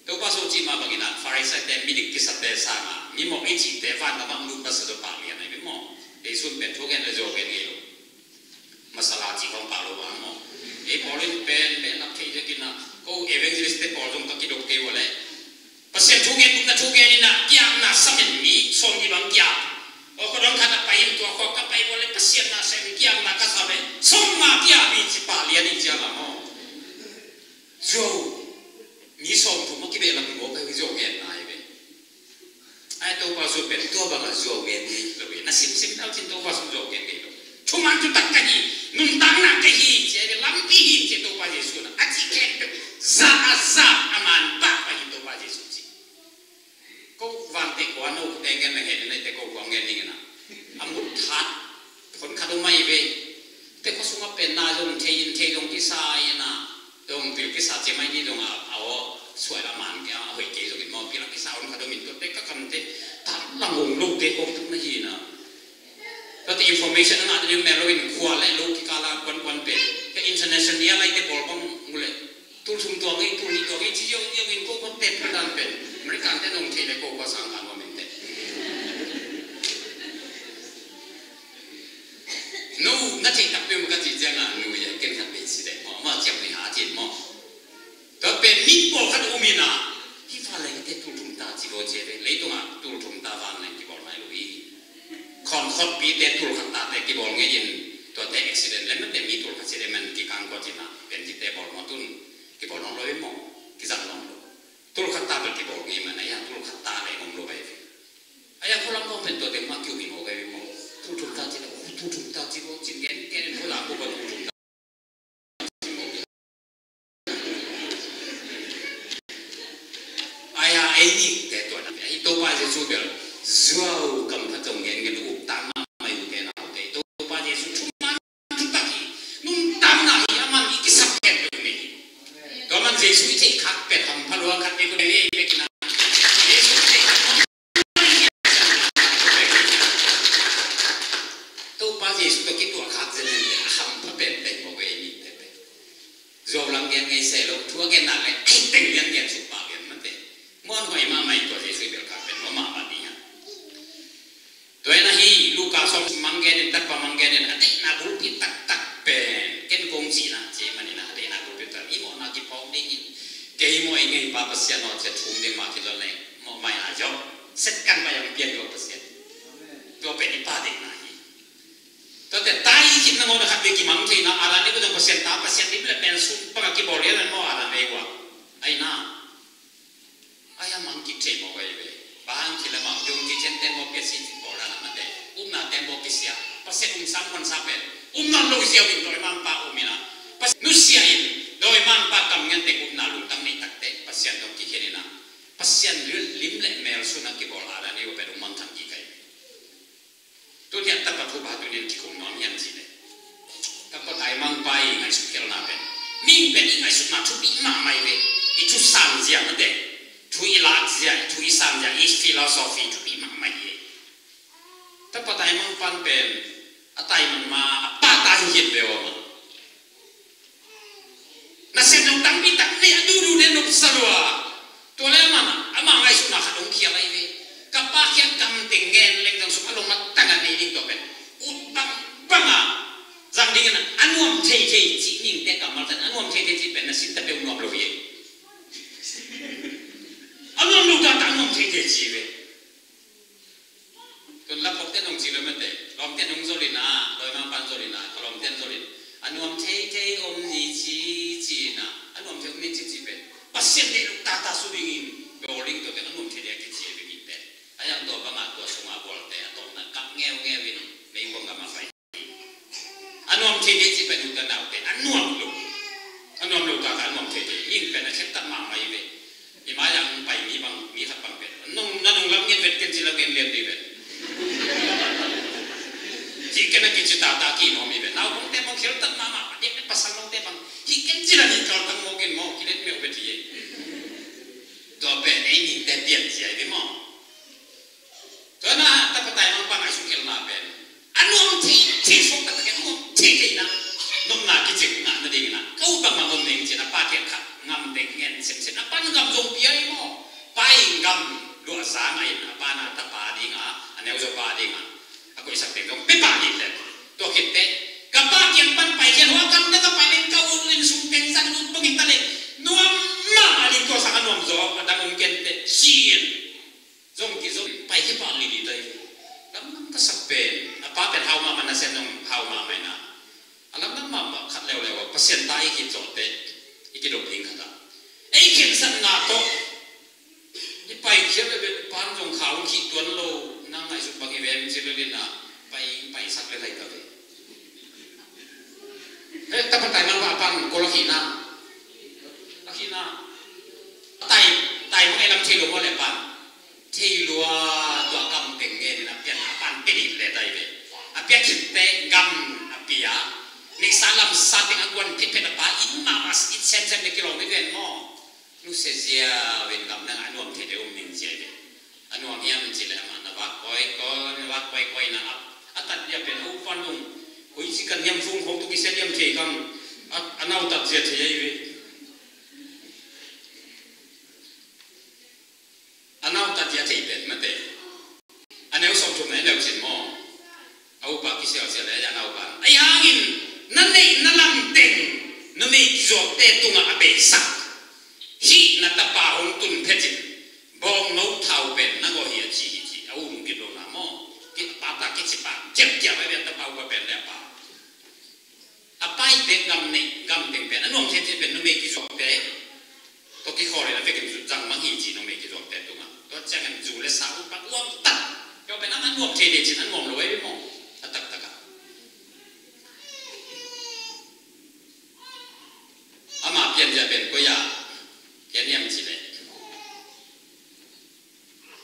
Topa Jesu cih mah bangin a Farisai-te, midik kisate sangin a mimawh i cihte vangam ah lut masa zaw pah lian ahi ve maw? Jesu pen thu gen le zaw gen ngei lo. Masala cih khong pah lo bang maw? Ei pawl in pen behlap thei ziakin a, ko evangelist-te pawl zong ka kidok kei ua leh Pasian thu gen, gupna thu gen in a kiapna sam in, mi sawmnih bang kiap. Aw, khuadon khat ah pai in, tua khua ka pai ua leh Pasian na sam in kiapna ka sam in, sawmnga kiap hi ci pah lian hi ciang a maw? Zuau, mi sawmthum a kibehlap hi maw, ka hi zuau genna hi ve. Ai, Topa Jesu pen tua bangah zuau gen ngei lo hi. Na simsim tau cin Topa Jesu zuau gen ngei lo. Thuman thutak ka hi, nuntakna ka hi ci, ai, lampi hi ci Topa Jesu na. A cih khempeuh za a za a man pah pah hi Topa Jesu ci. Ko vante kua no teng gen na hen na te ko kua gen ning na. A mut that phon khat um mai ve. Te ko sunga pen na zong thei in thei zong kisa in a. Dong pil kisa cia mai ni dong a, a aw suai la man ke a hoih kei zong in maw pil a kisa on kha dong in tua te ka kam te tam lang ong lo te kong tuk na hi na. Tua te information a ngah ding mel lo in khua le lo kikal a kuan kuan pen. Ka international ni a lai te pawl bang mu le. Tul thum tua ngei, tul nih tua ngei ci ziau ziau in ko ko te pil dan pen. American te nong thei le ko ko sang kan wa men te. No, na theih takpi mah ka cih ciangin, nu hi a, ken khat bei ci dek maw, amah ciam nei ha cin maw. Tua pen mi pawlkhat um in a, hih vanleng te tul thum ta ci bawl ci ve, leitungah tul thum ta vanleng kibawl nai lo hi. Khawnkhotpite tul khat tate kibawl ngei in, tuate accident lem te mi tul khat ci lem an kikang kua cin a, pen cite bawl maw tun, kibawl nawn lo hi maw, kizang nawn lo. Tul khat ta bel kibawl ngei mah na hi a, tul khat ta leng om lo bai ve. Ai a khualam kong pen tua teng mah kiu hi maw gai maw. Tul thum ta ci lo, tul thum ta ci lo, cin gen gen in khualam kong tua tul thum ta. Ai a ei ni te tua na ai Topa Jesu bel zuau kam pha tong gen gen up ta mah mai u te na u te Topa Jesu thuman thutak hi, nuntakna hi, aman i kisap pen peuh mei hi. Tua man Jesu i theih khak pen hampha lua khat mei ko dei mei pek na. Jesu i theih khak Topa Jesu tawh kituah khak zen in a hampha pen pen mawk ei mi pen pen. Zuau lam gen ngei se lo, thu a gen nak le ai teng lian gen suk pa gen mate. Muan huai mahmah in tua Jesu i belkak pen mawh mahmah ding a. Tua in ahi Luka sawm mang gen in, Takpa mang gen in, a deihna bulpi taktak pen ken kong cihna ci manin a deihna bulpi taktak i mawhna kiphawk dingin kei mawh i ngei pa Pasian aw cia thum ding mah kilawm leng mawh mai a zong set kan pai ang pian dua Pasian. Tua pen i pa deihna hi. Tuate tai khit nangawn a khat ve kimang theihna a dan i ko zong Pasian ta Pasian lim le pen sum panga kibawl lian an mawh a dan ei ua. Aina Ai a mang kik thei mawk ahi ve. Bang hang ci lamah dong ci cian teng mawk pia si ci pawl dan a mate. Upna teng mawk kisia. Pasian um sam huan sa pen. Um nawn lo ziau in dawimangpa um ina. Pasian nusia in dawimangpa kam ngian teng upna lungtang nei takte Pasian dong kikhen ina. Pasian lim le mel suna kibawl a dan i upet um mang thang kik ahi ve. Tuni a tapa thu ba tuni in kikum nuam hiam cih leh, tapa taimangpa i ngaihsut khialhna pen, mihing pen i ngaihsutna thupi mahmah hi ve. I thu sanzia mate, thu i lakzia, i thu i sanzia, i philosophy thupi mahmah hi. Tapa taimangpa pen a taiman ma a pa ta hi hiat ve aw mah. Nasem zong tampi tak nei a duhduh ne nopsa lua. Tua le amah, amah ngaihsutna khat hong khial ahi ve. Ka pa khiat kam teng ngen leng zong suk a lung a tang a nei ding tua pen ut bangbang a zang dingin a nuam theithei cih ningte kammal tan a nuam theithei cih pen na sin ta peuh nuam lo hi. A nuam lo ta ta a nuam theithei cih ve. Tun lapok te nong ci lo mate, lawm te nong zol ina, lawimang pan zol ina, A nuam theithei om ni ci, ci-in ah, a nuam thei om ni ci, ci pen Pasian deih lo tata sung dingin bawl ding, tua teng a nuam theithei a kici a bek hi pen. A hiang tua bangah tua sungah bawlte a tawpna kap ngeungeu in meikuang gamah pai. A nuam theithei ci pen, u te nau te, a nuam lo. A nuam lo tata a nuam theithei. Hih pen a kheltat mahmah hi ve. I mai-ah hong pai mi bang, mi khat bang pen, nong, na nong lam ngen vet ken ci, lam ngen lian dih vet. Cih ken a kici tata kinuam hi vet. Naupangte bang kheltat mahmah, a diakdiak pasal lawngte bang, hih ken ci la, hih kaltang mawk in maw, kilet meuh vet hi ei. Tua pen ei mite piancia hi ve maw. Tua na tapa taimang pa ngaihsut khelna pen, a nuam thei, thei suak taktak in, a nuam thei thei na, nopna kicing na, na ding na, ka ut bangmah om ning ci-in a pa kiang khat ngam teng ngen semsem, a pa'n gam zong pia hi maw. Pa in gam luah za ngah in, a pa na tapa ding a, a neuzaw pa ding a, a koihsak teng zong pia pah lih leh. Tua khit teh ka pa kiang pan pai khiat, hua kam teng ka pai leng ka ut in sum teng zang lut bang hi ta leh, nuam mahmah ding, tua sang a nuam zaw a dang om ken teh ci-in zong kizom pai khia pah lili ta hi. Lamdang ka sak pen, a pa pen hau mahmah na, Sian zong hau mahmah hi na. A lamdang mahmah khat leuleu a, Pasian ta i kizawh teh i kidop ding khat a, ei khensatna tawh i pai khiat leh bel, pan zong kha hong khih tuan lo, nang ngaihsut bang hi ve em ci lel in ah, pai, paisak lel lai ta ve. He, tapa taimang pa pan kol a khihna, a khihna. Tai, taimang ei lam thei lo maw leh pan, thei lua, tua kam teng ngen in a pian, a pan pia dih leh ta hi ve. A pia khit teh gam a pia, neihsa lamsa teng a guan phitphet a pa, inn mahmah, inn semsem leh kilawm hi ven maw. Nusia ziau in gam na ngah, a nuam theithei om ning ci hi ve. A nuam hiam ci leh amah na vak kawikawi, na vak kawikawi na a, a tat dia pen a upan dong, koi ci kan hiam, fung khawng tawh kisia diam thei kang, a, a nau tat zia thei ahi ve. A nau tat zia thei pen mate. A neu sawmthum na i neu cin maw. A upa kisialsial le a nau pan, ahi hangin na neihna lam teng numei kizuakte tungah a beisak hih na tapa hong tun phetin bawngno thau pen na gawh hi a ci hi ci. A u hong kit lo na maw. Ki a pa ta kici pa kiapkiap a, a tapa upa pen le a pa. A pai bek gam neih, gam teng pen a nuam thei thei pen numei kizuakte tawh kikhawl in a vekin zut zang mang hi ci, numei kizuakte tungah. Tua ciangin zu le sa upa uang tak. Tua pen ama nuam thei thei cin a nuam lo ei maw. A taktak a. Ama pianzia pen koi ah pian hiam ci leh,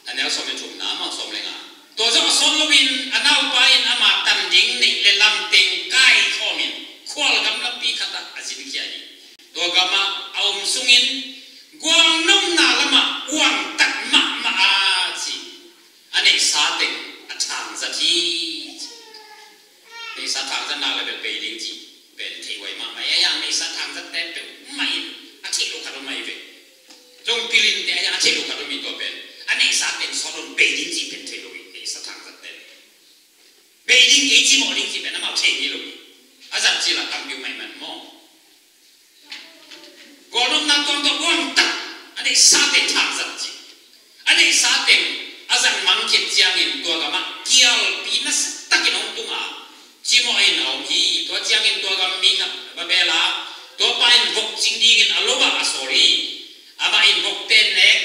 a neu sawm le thumna maw, sawm le nga. Tua zong a sawt loin a naupa in ama tan ding neih le lam teng kaikhawmin khual gam lampi khatah a zinkhia hi. Tua gamah a om sungin gualnopna lamah uangtak mahmah a ci. A neihsa teng a thangzat hi ci. Neihsa thangzatna le bel bei ding ci pen thei huai mahmah hi a, neihsa thangzatte peuhmah in a theih loh khat om ahi ve. Zong pilin te a, a theih loh khat om hi tua pen. A neihsa pen sawt loin bei ding ci pen thei lo hi, neihsa thangzatte. Bei ding kei ci mawh ding ci pen amau thei ngei lo hi. A zat ci la tampi uh maimai maw. Gualnopna tuamtuam uangtak, a neihsa teng thangzat ci. A neihsa teng a zat mang khit ciangin tua gamah kialpi nasia takin hong tung a, cimawh in a om hi. Tua ciangin tua gam mi khat va bel a, tua pa in vok cing dingin a lo ah a sawl hi. Amah in vokte nek,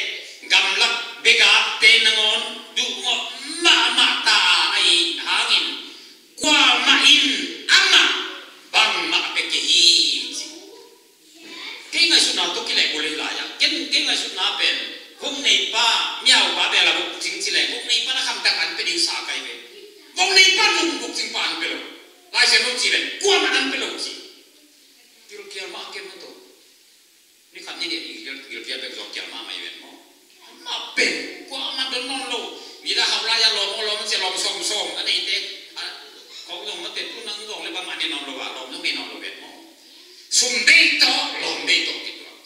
gamlak begakte nangawn duhgawh mahmah ta a, ahi hangin kuamah in amah bangmah a pia kei hi ci. Kei ngaihsutna tawh kilehbulh hi lai-ah, ken kei ngaihsutna pen vok neipa, mihaupa bel a vok cing ci leng, vok neipa na khamtak an pia ding sa kai ve. Vok neipa vok, vok cingpa an pia lo. Lai Siangtho ci leng kuamah an pia lo ci. Gilkial mah a kem maw tawh. Ni khat ni nih i gil, gilkial bek zong kial mahmah hi ven maw. Amah pen kuamah don nawn lo. Midang hau lai-ah lawm aw lawm ci, lawm sawmsawm a neite, a, kong zong mate tu nang zong le bangmah nei nawn lo a, lawm zong nei nawn lo ven maw. Sum bei tawh lawm bei tawh kituak.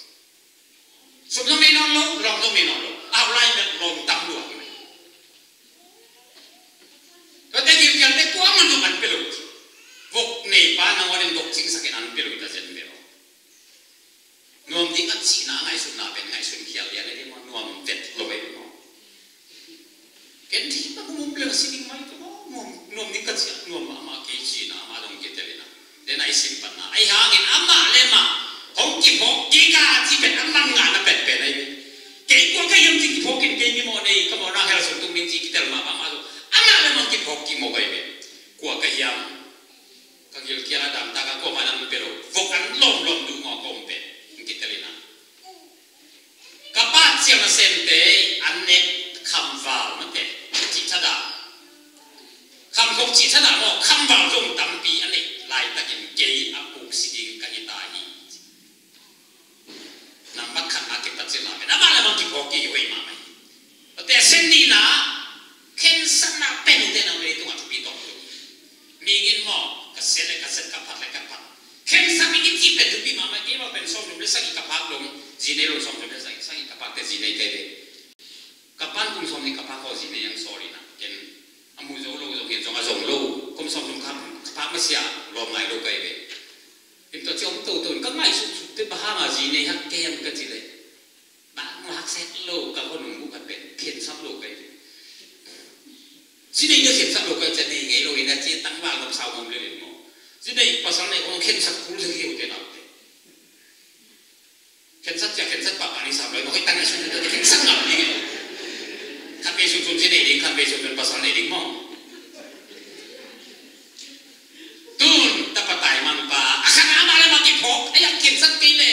Sum zong nei nawn lo, lawm zong nei nawn lo. Hau lai-ah lawm tam lua hi ven. Tuate gilkialte kuamah zong an pia lo. Vok neipa nangawn in vok cingsakin an pia lo hi ta zen ve aw. Nuam ding a cihna ngaihsutna pen ngaihsun khial lian a ding maw, nuam vet lo ei maw. Ken thihna mumum leng a si ding mai ka maw, nuam, nuam ding ka cih a nuam mahmah kei cihna amah dong kitelina. Den a i sim patna Ahi hangin amah le amah hong kiphawk kik a cih pen a man ngahna penpen ahi ve. Kei kua ka hiam ci kiphawk in, kei mi mawh nei, ka mawhna hell sung tung ding ci kitel mah bangmah zong amah le amah kiphawk kik mawk ahi ve. Kua ka hiam? Ka gilkial a damtak a kuamah na min pia lo, vok an lawmlawm duh mawk a om pen hong kitel in a, ka pa ciang nasemte an nek khamval mate, cih thadah, khamkhop cih thadah maw, khamval zong tampi a neih laitakin kei a puksi ding ka hi ta hi. Nambat khatna kipat cih lamen amah le amah kiphawk kik hoih mahmah hi. Tua teh a sen nihna, khensatna pen ute na leitungah thupi tawntung. Mihing in maw, ka sia le ka siat, ka phat le ka phat, khensat i cih pen thupi mahmah. Kei mah pen sawmthum le sagih ka phak dong, zi nei lo sawmthum le sagih, sagih ka phak teh zi nei kei ve. Ka pa'n kum sawmnih ka phak khawng zi nei ang sawl in a, ken a mu zo lo zong hi zong a zong lo, kum sawmthum ka phak masiah lawm ngai lo kei ve. Him tua ci om toto in ka ngaihsut sut teh bang hang a zi nei hak kei ang ka ci leh, bang hang hak set lo ka hon um uh khat pen khensat lo kei. Zi nei na khensat lo kei ci a nei ngei lo in a ci tangval ngam sau ngam lel in maw. Zi nei pasal nei hong khensat kul zi kei uh te nau te. Khensat cia khensat pahpah ni sam lo in hong hoi tang a sun khensat ngam ding. Khat vei sun sun zi nei ding, khat vei sun sun pasal nei ding maw. Tun tapa taimangpa a khan amah le amah kiphawk a, yang khensat kei le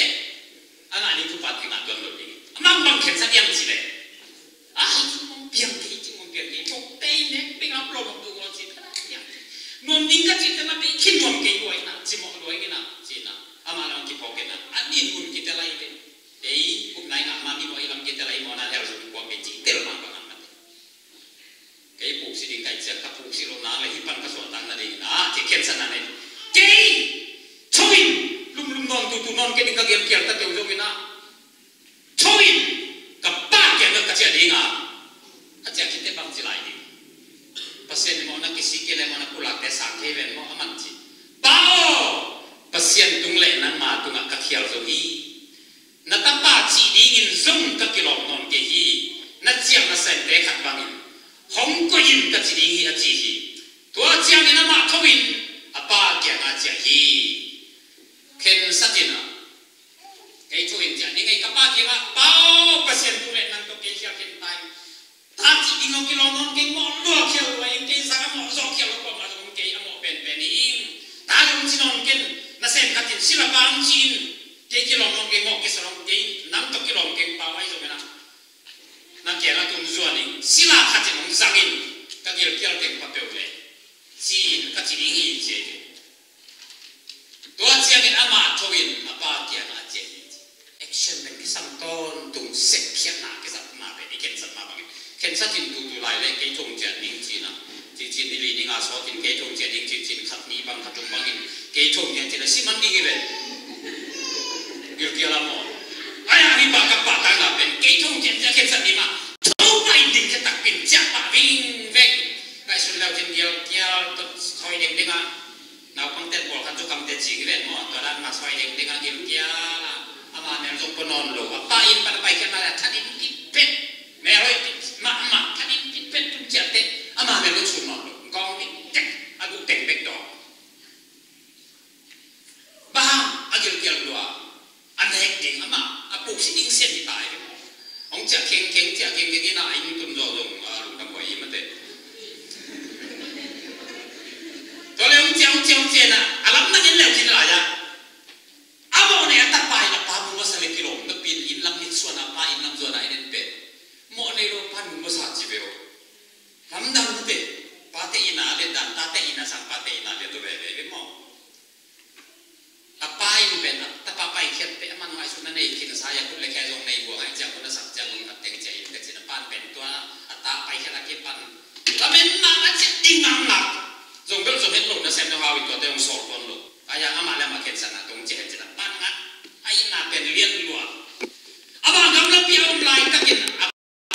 a ngah ding thupha kingah tuan lo ding. A mangbang khensat yang ci le, a hi cing mong piang kei, cing mong piang kei, mong tei nek peng ap lo mong tu ngol ci, nuam ding ka ci te na tei khin nuam kei luai na, ci mawh luai kei na ci na, amah le amah kiphawk kei na a nin mun kite lai ve. Ei upna i ngah ma mi mawh i lam kite lai, mawhna hell sung kuang kei ci tel mah bang a mate. Kei puksi ding ka hih ciang ka puksi lo nang le hih pan ka suahtak nading in a, ci khensatna nei. Kei tho in, lumlum nawn tutu nawn kei ding ka gelkial ta keu zong in a, tho in, ka Pa kiangah ka ciah ding a, ka ciah khit teh bang ci lai ding? Pasian in maw na kisik kei le maw na pulakte sang kei ven maw, a man ci. Pa aw, Pasian tung le nangma tungah ka khial zo hi. Na tapa cih dingin zong ka kilawm nawn kei hi. Na ciang nasemte khat bangin hong koih in ka ci ding hi, a ci hi. Tua ciangin amah tho in a pa kiangah a ciah hi. Khensat in a, kei tho in ciah ding ei, ka pa kiangah, Pa aw, Pasian tung le nang tawh kei khial khin ta in. Ta cih ding hong kilawm nawn kei, mawh lua khial lua in, kei zong a mawh zawh khial lua, kuamah zong kei a mawh penpen hi ing. Ta zong ci nawn ken, nasem khat in sila pa hong ci in, kei kilawm nawn kei, mawh kisa nawn kei, nang tawh kilawm kei, Pa aw, ahi zongin a, na kiangah tun zuan ing, sila khat in hong zang in, ka gilkial teng pa peuh leh ci in ka ci ding hi, ci hi. Tua ciangin amah tho in a pa kiangah a ciah hi, ci. Action pen kisam tawntung, sepkhiatna kisam ma pen i khensat mah bangin. Khensat in tutu lai le kei tho hong ciah ding ci na, ci ci ni li ni nga sawt in kei tho hong ciah ding ci ci, khat ni bang khat tum bangin kei tho hong ciah ci na si man ding hi ve. Gilkial a maw. Ai a ni ba ka pahtakna pen kei tho hong ciah ci a khensat ni mah. Tho pah in ding khe takpi in ciah pah vingveng. Ngaihsun leu cin gilkial tawh soi dengdeng a. Naupangte'n pawlkhat zu kamte cing hi ven maw, tua dan mah soi dengdeng a gilkial a, ama mel zong pua nawn lo. A pa inn pan a paikhiatna leh a that in kipet, mel hoih kip mahmah, that in kipet tung ciangteh ama mel zong sum nawn lo. Kawng diktek, a guh teng bek dawng. Bang a gilkial lua. A nek ding amah a puksi ding sian hi ta hi ve maw. Hong ciah khengkheng, ciah khengkheng in a, a inn tun zawh zong a lungdam huai hi mate. Tua leh hong ciah, hong ciah, hong ciah in a, a lam nang en leu khin lai ah, a mawh nei a tapa in a pa mu masa leh kilawm napi in, inn lam nitsuan a, pa inn lam zuan a en en pen mawh nei lo, pa mu masa ci ve aw. Lamdang mate. Pate inn a leh dan, tate inn a sang, pate inn a leh tua veve ve maw. A pa in pen a tapa paikhiat teh a man ngaihsutna nei khin sa, a khut le khe zong nei buang, a ciang khut a sak ciang khut a teng ciang in ka cin a, pan pen tua a ta paikhiat a kipan lamen mah a ciah ding ngang lak. Zong bel zong het lo nasem na hau in tuate hong sawl tuan lo. A yang amah le amah khensatna tong ciah het cin a pan ngat a, inn a pen lian lua. Amah gamlapi a om laitakin a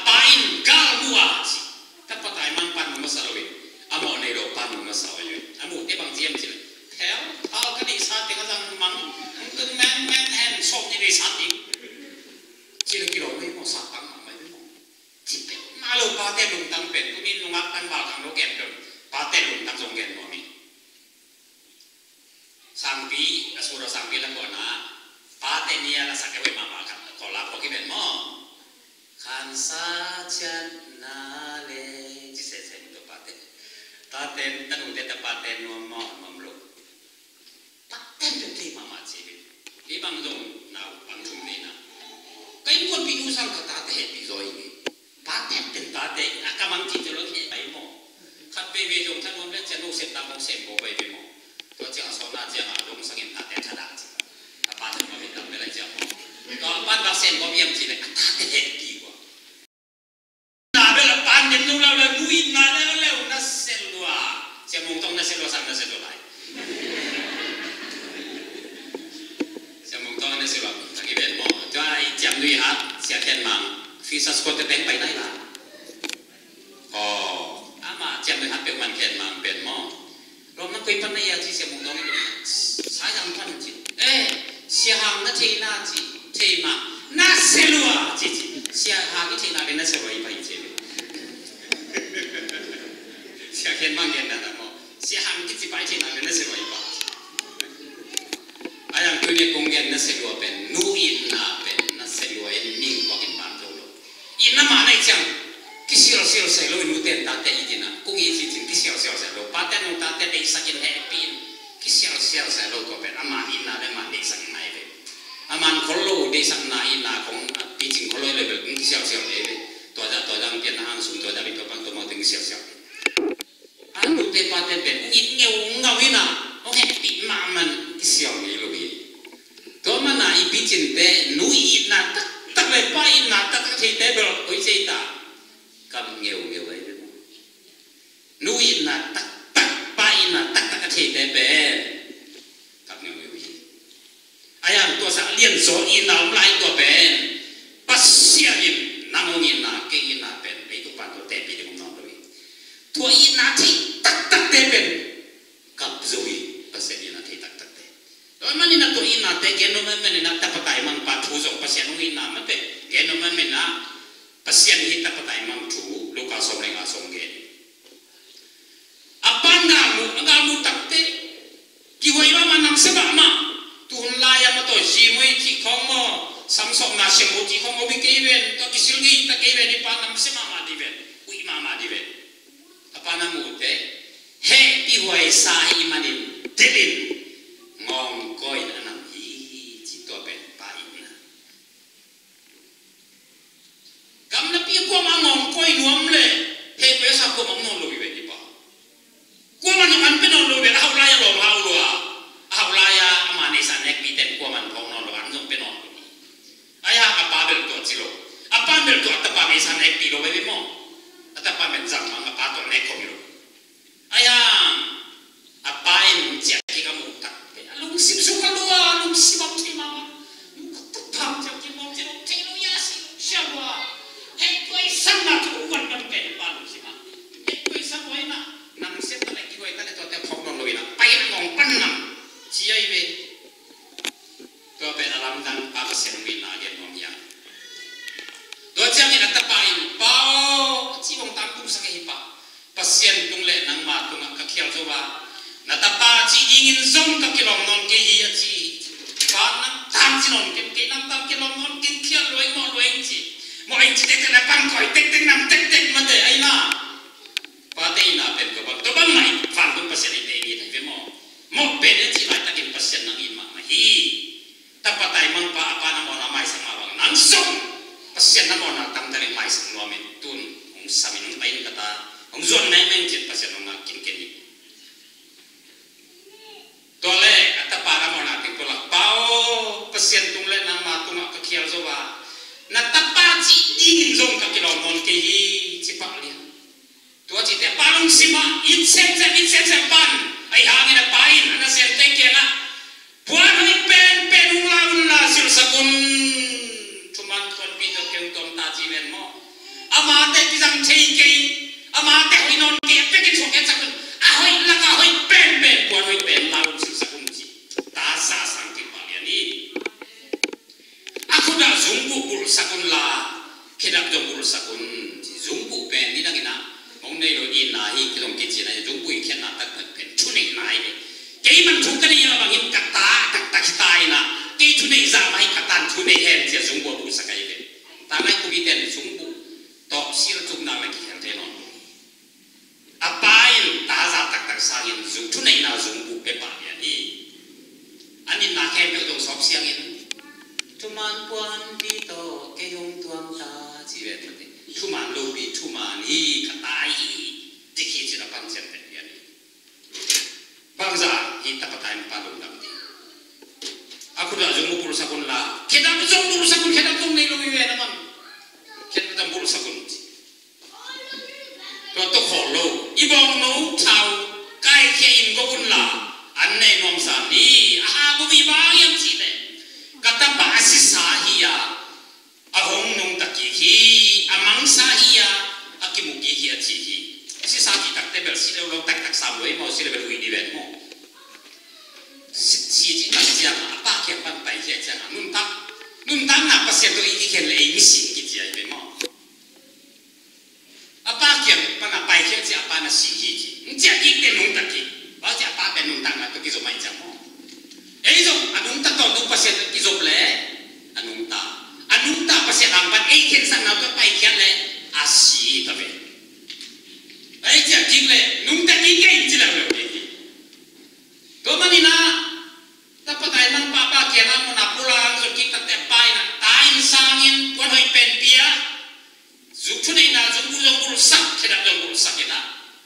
pa in gal mu a ci. Tapa taimang pan mu masa lo in, a mawh nei lo pan mu masa lo in. A muhte bang ci hiam cih leh, thel thal ka neihsa teng a zang mang, hong tung mengmeng hen, sawm nih neihsa ding. Ci leh kilawm mei maw, sa tang mahmah mei maw. Ci peuhmah lo, pate lungtang pen tuni in nungak tangval khang lo gen pen, pate lungtang zong gen nuam hi. a sur a sangpi la khuana pate ni a la sak e hoih mahmah khat kawla khuak hi ven maw? Khansa ciatna le ci sese mu tawh pate. Tate, tanute tapate nuam maw, nuam lo? Paten pen thei mahmah ci hi. Hi bang zong nau bang thum nei na. Ka innkuanpih nu sang ka tate hehpih zaw hi. Paten pen tate a ka mang ci ci lo heh pai maw? Khat veivei zong thanuam le cian lo sem ta mong sem baw pai ve maw? Tua ciang a sawtna ciang a zong sangin tate thadah ci. A pa thanuam hi tam ve lai ciang maw? Tua a pan bak sem baw biam ci le a tate hehpih ua. Na bel a pan nem nung lau le nu itna leuleu na se lua. Sia Mung Tong na se lua, sang na se lua lai. Sia Mung Tong na se lua. Thang i ben maw? Tua i ciam nui hat Sia Khen Mang. Fisas ko te teng pai nai la. Oh, ama ciam nui hat peuh man Khen Mang ben maw? Rom na koi pan na ia ci Sia Mung Tong in sai zang pan ci. Eh, Sia Hang na thei na ci, thei ma na se lua ci ci. Sia Hang i thei na le na se lua i pai ci. Sia Khen Mang gen na na mo. Sia Hang ki ci pai thei na le na se lua i pai ci. A yang tu ne kong gen na se lua pen nu itna pen na se lua in ning kong in ban zo lo. Itna mah na i ciang kisialsial sai lo, i nute in tate i dina kung i ci cin kisialsial sai lo, pate nung tate deihsak in hehpih in kisialsial sai lo, tua pen ama itna le ama deihsak ngai ve. Aman khol lo deihsakna itna kong picing khol lo le bel kung kisialsial ve ve. Tua dah tua dah pian na hang sum tua dah bi tua bang tua mau teng kisialsial ve. A nute pate pen hong it ngeungau hi na, hong hehpih mahmah in kisial ngei lo hi. Tua mana i picinte nu i itna taktak le pa itna taktak theite bel hoi cei ta. Kam ngeungeu ai ve maw? Nu itna taktak, pa itna taktak a theite pen kam ngeungeu hi. A yang tua sa lian zaw itna om lai tua pen Pasian in nang hong itna kei itna pen leitung pan tua tepih ding om nawn lo hi. Tua itna thei taktakte pen kap zo hi, Pasian itna thei taktakte. Tua manin a tua itnate gen lo menmen in a tapa taimang pa thu zong Pasian hong itna mate gen lo menmen a Pasian hi tapa taimang thu Luka sawm le nga sawm gen. A pan galmu, a galmu takte kihuai mahmah, namsia mahmah. Tuhun lai-a mataw zimui cih khawng maw, samsawpna siamu cih khawng maw, bi kei ven, tua kisil ngei ta kei ven, i pa namsia mahmah di ven, uih mahmah di ven. A pa na mute hehpih huai sa hi manin delin ngawngkawi in a nam hi, ci tua pen pa itna. Gamlapi a kuamah ngawngkawi nuam le hehpih sa kuamah om nawn lo hi ve, i pa. Kuamah nong an pia nawn lo hi ve, a hauh lai-a lawm hau lua, a hauh lai-a ama neihsa nekpihte in kuamah phawk nawn lo, an zong pia nawn lo hi. Ahi hang a pa bel tua ci lo, a pa bel tua a tapa neihsa nekpih lo ve ve maw? A tapa bel zang mang a pa tua nek khawm hi lo. Ahi hang a pa in ciah kik a muh takte a lungsim sung a lua, a lungsim a thei mahmah. Nu ka tapa ciah kik mawk ci lo, thei lo ia si lo sia lua. Heh tuai sang na thu uan dam pen pa lungsim a heh tuai sang lua ina, nam siat ta le kihuai ta le tuate phawk nawn lo ina, pai in a ngawng pan nam ci ai ve. Tua pen a lamdang pa Pasian hong itna gen nuam hi a. Tua ciangin a tapa in, Pa aw, a ci hong tangtungsak hi pa. Pasian tung le nangma tungah ka khial zo a, na tapa cih dingin zong ka kilawm nawn kei hi a ci. Pa nang tang ci nawn ken, kei nang tang kilawm nawn ken, khial luai mawh luai ci. Mawh ing ci tektek na pan koi tektek nam tektek mate aina. Pate itna pen tua bang, tua bang mah i vantung Pasian i te i nit hi ve maw? Mawh pen i cih laitakin Pasian nang it mahmah hi. Tapa taimang pa a pa na mawhna maisak mah bang nang zong Pasian na mawhna tangtakin maisak nuam in tun hong sam in hong pai in ka ta, hong zuan mengmeng cin Pasian hong ngak kinken hi. Tua le a tapa na mawhna teng tua lak, Pa aw, Pasian tung le nangma tungah ka khial zo a, na tapa cih dingin zong ka kilawm nawn kei hi, ci pah lian. Tua cite a pa lungsim ah it semsem, it semsem pan, ahi hangin a pa in a nasemte kiangah, Puan hoih penpen hong la unla silhsak un. Thuman thuanpih tawh kei hong tuam ta ci ven maw? Amate kizang thei kei, amate hoih nawn kei a pekin suak et sak un. A hoih lakah hoih penpen puan hoih pen la un silhsak un ci. Ta sa sang kei pah lian hi. A khut ah zungbuh bulhsak unla, khedap zong bulhsak un ci. Zungbuh pen nidangin ah mong nei lo itna hi, kei zong kici na hi. Zungbuh i khiatna taktak pen thuneihna hi. Kei man thu Itna khempeuh zong sawp siangin, thuman puanpi tawh kei hong tuam ta, ci ve mate. Thuman lopi, thuman hi, ka tai hi, cih hi cin a pan ciang pen pian hi. Bangzah hi tapa taimangpa lungdam ding. A khut ah zong bulhsak un la, khedap zong bulhsak un, khedap zong nei lo hi ve na man. Khedap zong bulhsak un ci. Tua tawh khawl lo, i bawngno thau kaikhia in go un la, an nei nuamsa ni, a ha go bang hiam cih leh, ka tapa a sisa hi a, a hong nungta kik hi, a mangsa hi a, a kimu kik hi a ci hi. Sisa cih takte bel si lo lo taktak sam lo i maw, si le bel hui ni ven maw. Si, si cih tak ciang a, a pa kiang pan paikhia ciang a, nuntak, nuntakna Pasian tawh i kikhen le ei misi kici ai ve maw. A pa kiang pan a paikhia ciang a pa na si hi ci. Hong ciah kik teh nungta kik. Bang ci a pa pen nungtakna tawh kizop mai ciang maw. Ei zong a nungta tawntung Pasian tawh kizop leh a nungta. A nungta Pasian hang pan ei khensatna tawh paikhiat leh a si hi ta ve. Ei ciah kik leh nungta kik kei in ci leng lo ding hi. Tua manin a, tapa taimangpa pa kiangah mun a pulak zong kik takte a pa in a, ta in sangin puan hoih pen pia, zuk thuneihna zong bu zong bulhsak, khedap zong bulhsak in a,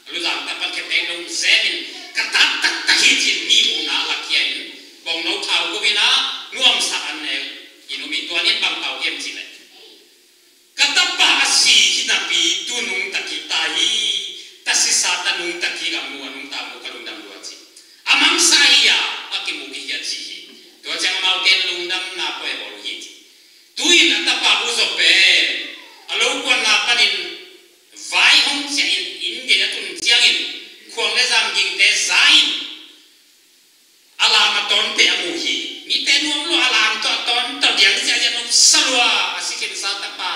a luzang tapa khe peng dong zemin, ka tat taktak hi cin mi muhna a lak khia in, bawngno thau go in a, nuamsa an nek in um hi. Tua nin bang tau hiam cih leh, ka tapa a si hi napi tu nungta kik ta hi. Ta sisa ta nungta kik a mu, a nungta mu ka lungdam lua ci. A mangsa hi a, a kimu kik hi a ci hi. Tua ciang amaute in lungdamna poi bawl hi ci. Tu-in a tapa u Zop pen a lo kuanna panin vai hong ciah in, inn gei a tun ciangin khuang le zam gingte za in, a lam a tawnte a mu hi. Mite nuam lua, a lam tawh a tawn tawh diang ziahziah nuamsa lua, a si khinsa tapa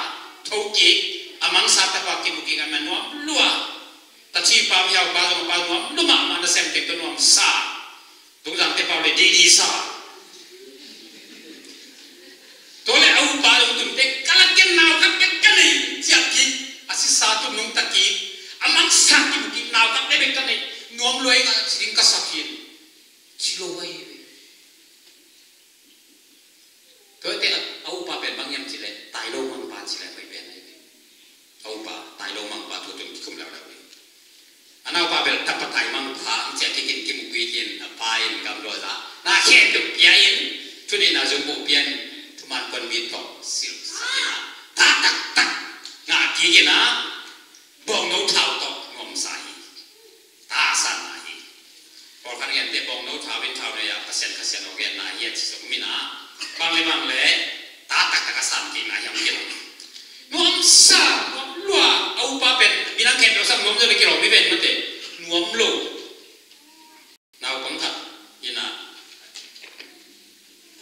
tho kik, a mangsa tapa kimu kik a, ma nuam lua. Ta chipa mi hau pa zong a pa nuam lua mahmah, nasemte tawh nuamsa. Tungzangte pau le didi sa. Tua le a upa zong tunte ka lak ken nau khat bek ka nei, ciah kik, a sisa tawh nungta kik, a mangsa kimu kik nau khat bek ka nei, nuam lua ing a ci ding ka sak hi. Ci lo ahi ve. Tuate a, a upa pen bang hiam cih leh, tai lo mangpa cih leh hoih pen ahi ve. A upa, tai lo mangpa thu tun kikum leuleu hi. A naupa bel tapa taimangpa, ang ciah kik in kimu kik in, a pa in gamdawi za. Na khen duk pia in, thuneihna zong bu pia in, thuman puanpi tawh silh sak in a. Ta taktak, ngah kik in a. Bawngno thau tawh nuamsa hi. Ta sanna hi. Pawlkhat gente bawngno thau in thau nei a, Pasian Kha Sian aw genna hi a ci zong om in a. Bang le bang le ta taktak a san kikna hiam kilawm. Nuamsa, nuam lua, a upa pen minam khempeuh sang nuam zaw le kilawm hi ven mate. Nuam lo. Naupang khat in a,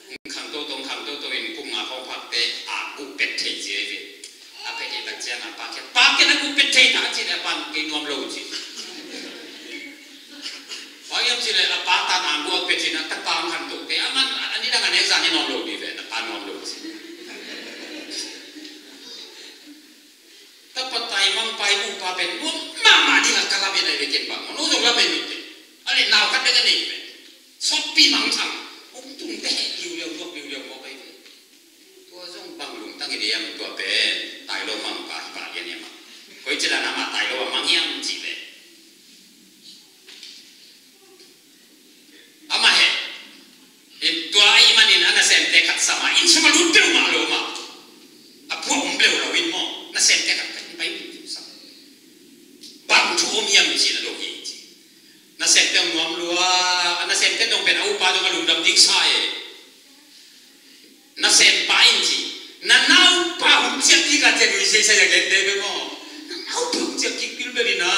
hong khang toto, hong khang toto in kum nga khawng phakte a guh pet thei ci ahi ve. A pet i tak ciang a pa kiang, pa kiang a guh pet thei ta ci leh a pan kei nuam lo ci. Bang hiam ci leh a pa tan a guh a pet ci na, tapa hong khang tote a man a ni dang a nek zan i nuam lo ding ve, a pa nuam lo ci. Tapa taimangpa i upa pen nuam mahmah ding a ka lam in a hi ve ken bang. No zong lam in mite. A le nau khat bek a nei pen. Sawtpi mangthang. Hong tung te heh liuliau, nuak liuliau mawk a hi ve. Tua zong bang lungtang in hiam tua pen. Tai lo mangpa hi pah lian hiam a. Koi ci dan amah tai lo a mang hiam cih leh. Amah he. In tua ahih manin a nasemte khat sam a, inn sungah lut peuhmah lo mah. A puak om peuh lo in maw. Nasemte khat khat in pai lut peuh sam. Bang thu om hiam ci na lo hi ci. Nasemte nuam lua, a nasemte dong pen a upa dong a lungdam ding sa e. Nasempa in ci, na naupa hong ciah kik a ciah nui seisai a gente be maw. Na naupa hong ciah kik bilbel in a.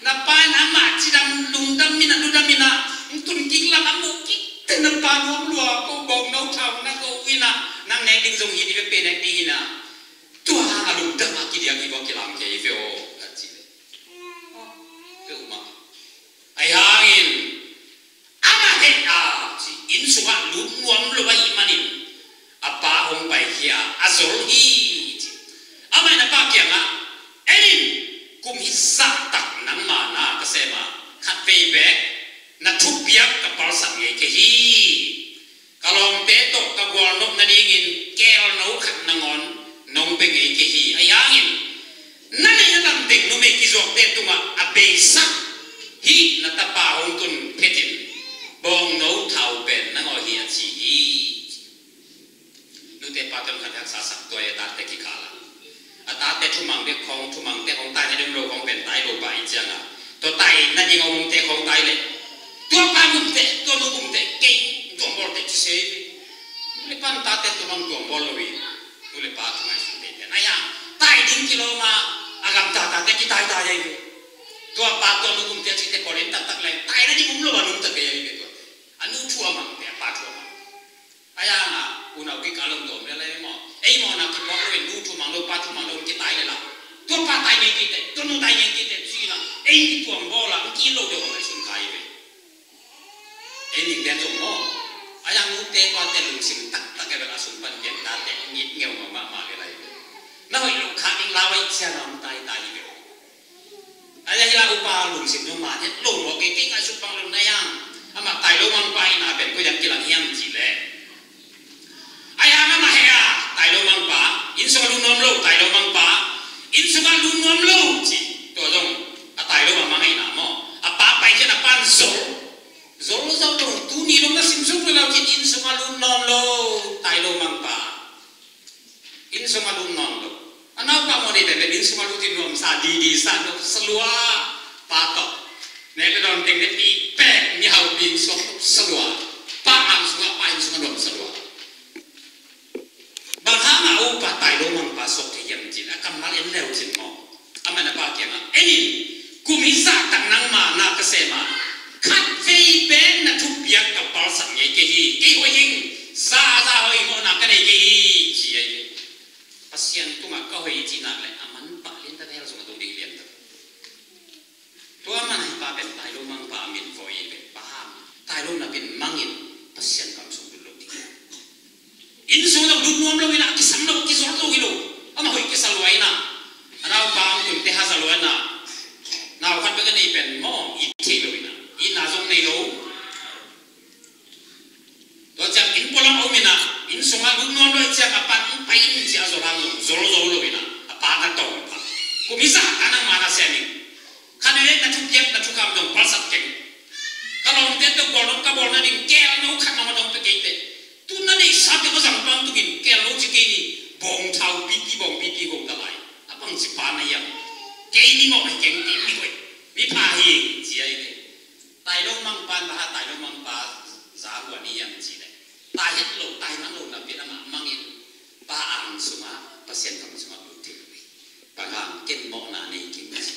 Na pa in amah cidam lungdam in a, ludam in a, hong tun kik lam a muh kik teh na pa nuam lua, ko bawngno thau na ko in a, nang nek ding zong hi ni, bek pe nek ding in a. Tua hang a lungdam a kidiak hi bawk kilam kei ve aw, a ci le. Peuhmah. Ahi hangin, amah heh a ci, inn sungah lut nuam lo ahih manin, a pa hong paikhia a zol hi ci. Amah in a pa kiangah, en in, kum hi zah tak nangma na ka sem a, khatvei bek na thupiak ka palsat ngei kei hi. thumang bek khawng, thumang te khawng tai na ding om lo khawng pen tai lo pah i ciang a, tua tai na ding a om te khawng tai leh, tua pa gum teh, tua nu gum teh, kei tuam bawl teh ci se hi ve. Nu le pa tate tua bang tuam bawl lo hi. Nu le pa thu ngaihsun teitei na hi a, tai ding kilawm a, a gamta tate kitaitai ahi ve. Tua pa tua nu gum teh a cihte pawlin taktak leh tai na ding om lo a nungta kei ahi ve tuate. A nu thu a mang te, a pa thu a mang. A yang a, unau kikal om dawm le lai maw? Ei maw na kipuak lo in nu thu mang lo, pa thu mang lo in kitai le la. Tua pa tai ngei kei teh, tua nu tai ngei kei teh ci la. Ei kituam bawl la, ki lo deuh a ngaihsun kha hi ve. Ei ning te zong maw? A yang nute pate lungsim taktak e bel a sung pan pian tate ngit ngeu mahmah le lai ve. Na hoih lo kha ding lau ai ciang a om taitai hi ve. A ya hi la upa lungsim zong man het lo maw, kei kei ngaihsut bang lo na yang. Amah tai lo mangpa ina pen koi dan kilang hiam cih leh, a yang amah he a, tai lo mangpa, inn sung a lut nuam lo tai lo mangpa, inn sung a lut nuam lo ci. Tua zong a tai lo a mang ina maw? A pa pai cian a pan zol. Zol zol lo, tuni dong na sim suk lo cin inn sung a lut nuam lo, tai lo mangpa. Inn sung a lut nuam lo. A naupa maw nei pen inn sung a lut in nuam sa didi sa nuam sa lua. Pa tawh nek le dawn teng le pi pek mi hau pi inn sung sa lua. Pa ang sung a pa inn sung a nuam sa lua. Bang hang a upa tai lo mangpa suak thei hiam cin a kammal en leu cin maw? Amah na pa kiangah en in, kum hi zah tak nangma na ka sem a, khatvei pen na thupiak ka palsat ngei kei hi, kei hoih ing, za za hoih mawhna ka nei kei hi, ci ahi ve. Pasian tungah ka hoih hi cih nak leh a manpah liantak, hell sungah tung ding liantak. Tua man ahi pa pen tai lo mangpa a min voi hi ve. Bang hang? Tai lo napi in mangin Pasian kam sung lut lo ding. Inn sung lo lut nuam lo ina, kisam lo, kizol lo hi lo. Amah hoih kisa lua ina. A naupa ang tun te haza lua ina. Nau khat bek a nei pen maw, it thei lo ina. Itna zong nei lo. Tua ciang inn pualam a om ina, inn sung a lut nuam lo i ciang a pan pai in ci a zol hang zong zol zo lo ina. A pa na tawng pa. Kum hi zah ka nangma na sem ing. Khatvei na thupiak na thukham dong palsat keng. Ka lawmte tawh bawl dong ka bawl nading kelno khat nong a dong pe kei teh. Tu na neihsa teh ka zang pang tukin kelno ci kei ni. Bawng thau pipi bawng pipi gong ta lai. A bang ci pa na hiam? Kei ni mawh hi keng, kei mi hoih, mi pha hi ci ahi ve. Tai lo mangpa in bang hang tai lo mangpa za hua ni hiam ci leh, tai het lo, tai mang lo napi in amah mangin pa ang sungah, Pasian kam sungah lut thei lo hi. Bang hang? Ken mawhna nei keng ci.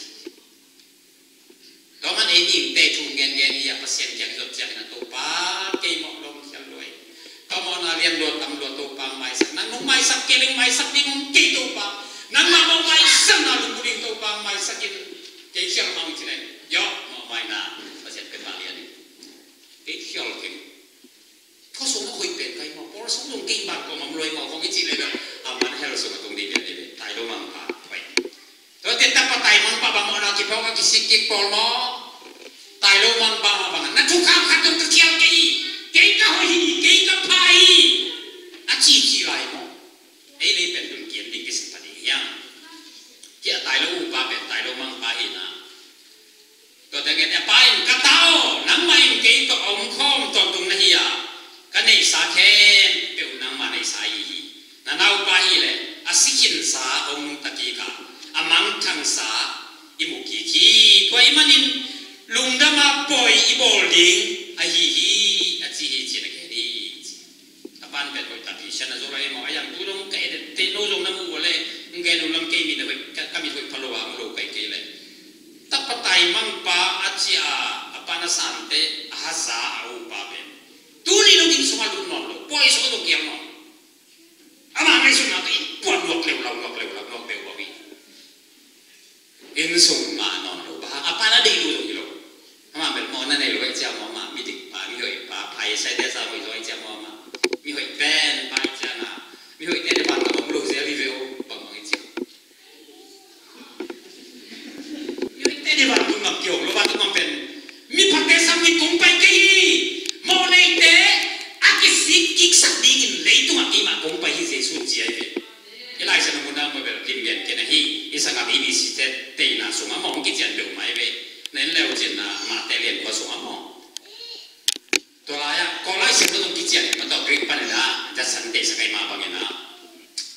Tua man ei ningte thu ngengen hi a, Pasian kiang zot ciangin a, Topa, kei mawh lawng khial lua hi. Ka mawhna lian lua tam lua, Topa hong maisak. Nang nong maisak kei leng maisak ding om kei Topa. Nangmah mawh maisakna lungbu ding Topa hong maisak in. Kei khial mah hong ci leng, yawh, mawh maina Pasian pen mah lian in. Kei khial keng. Khuasung a hoih pen kai maw, pawl sung zong kei ban kong om lua hi maw, kong i cih leh bel a man hell sung a tung ding lian ding ve. Tai lo mangpa hoih. Tuate tapa tai mangpa bang mawhna kiphawk a kisik kik pawl maw? Tai lo mangpa mah bang na thukham khat zong ka khial kei hi, kei ka hoih hi, kei ka pha hi, a cici lai maw? Ei lei pen tun kiam ding kisik pha ding hiam? Kia tai lo upa pen tai lo mangpa hi na. Tua teng en a pa in, ka ta aw, nangmah in kei tawh a om khawm tawntung na hi a, ka neihsa khempeuh nangmah neihsa ahi hi. Na naupa hi leh a si khinsa hong nungta kik a, a mangthangsa i mu kik hi. Tua ahih manin lungdam a pawi i bawl ding ahi hi, a ci hi ci-in a gen hi. A pan pen hoih tak hi, sian a zo lai maw, a yang tu dong ka edit te no zong na mu uh le, ng gen uh lam kei mi na hoih, ka, ka mit hoih pha lo a, mu lo kai kei le. Tapa tai mangpa a ci a, a pan a sante, a haza a upa pen. Tuni dong inn sung a lut nawn lo, pawi sung a dong kial nawn. Amah ngaihsutna tawh inn puan nuak leulau, nuak leulau, nuak leulau hi. Inn sung mah nawn lo, bang hang a pa na deih lo zong hi lo. Amah bel mawhna nei lo ahih ciang maw, amah midik pa, mihoih pa, phai sai te sa hoih zaw ahih ciang maw, amah mihoih pen pa ahih ciang a, mihoihte le van lam om lo zel hi ve aw, bangbang ahih ciang. Mihoihte le van lam om lo, van lam om pen miphate sam in kong pai kei hi. Mawh neite a kisik kiksak dingin leitungah keimah kong pai hi, Jesu in ci ahi ve. I Lai Siangtho mun a maw bel kin gen ken ahi, i sangap i B C te teina sungah maw hong kician peuhmah ahi ve. Na en leu cin a Mate lian kua sungah maw. Tua lai-ah Kawl Lai Siangtho zong kician in, mataw Greek panin a Judson teh sakai mah bangin a,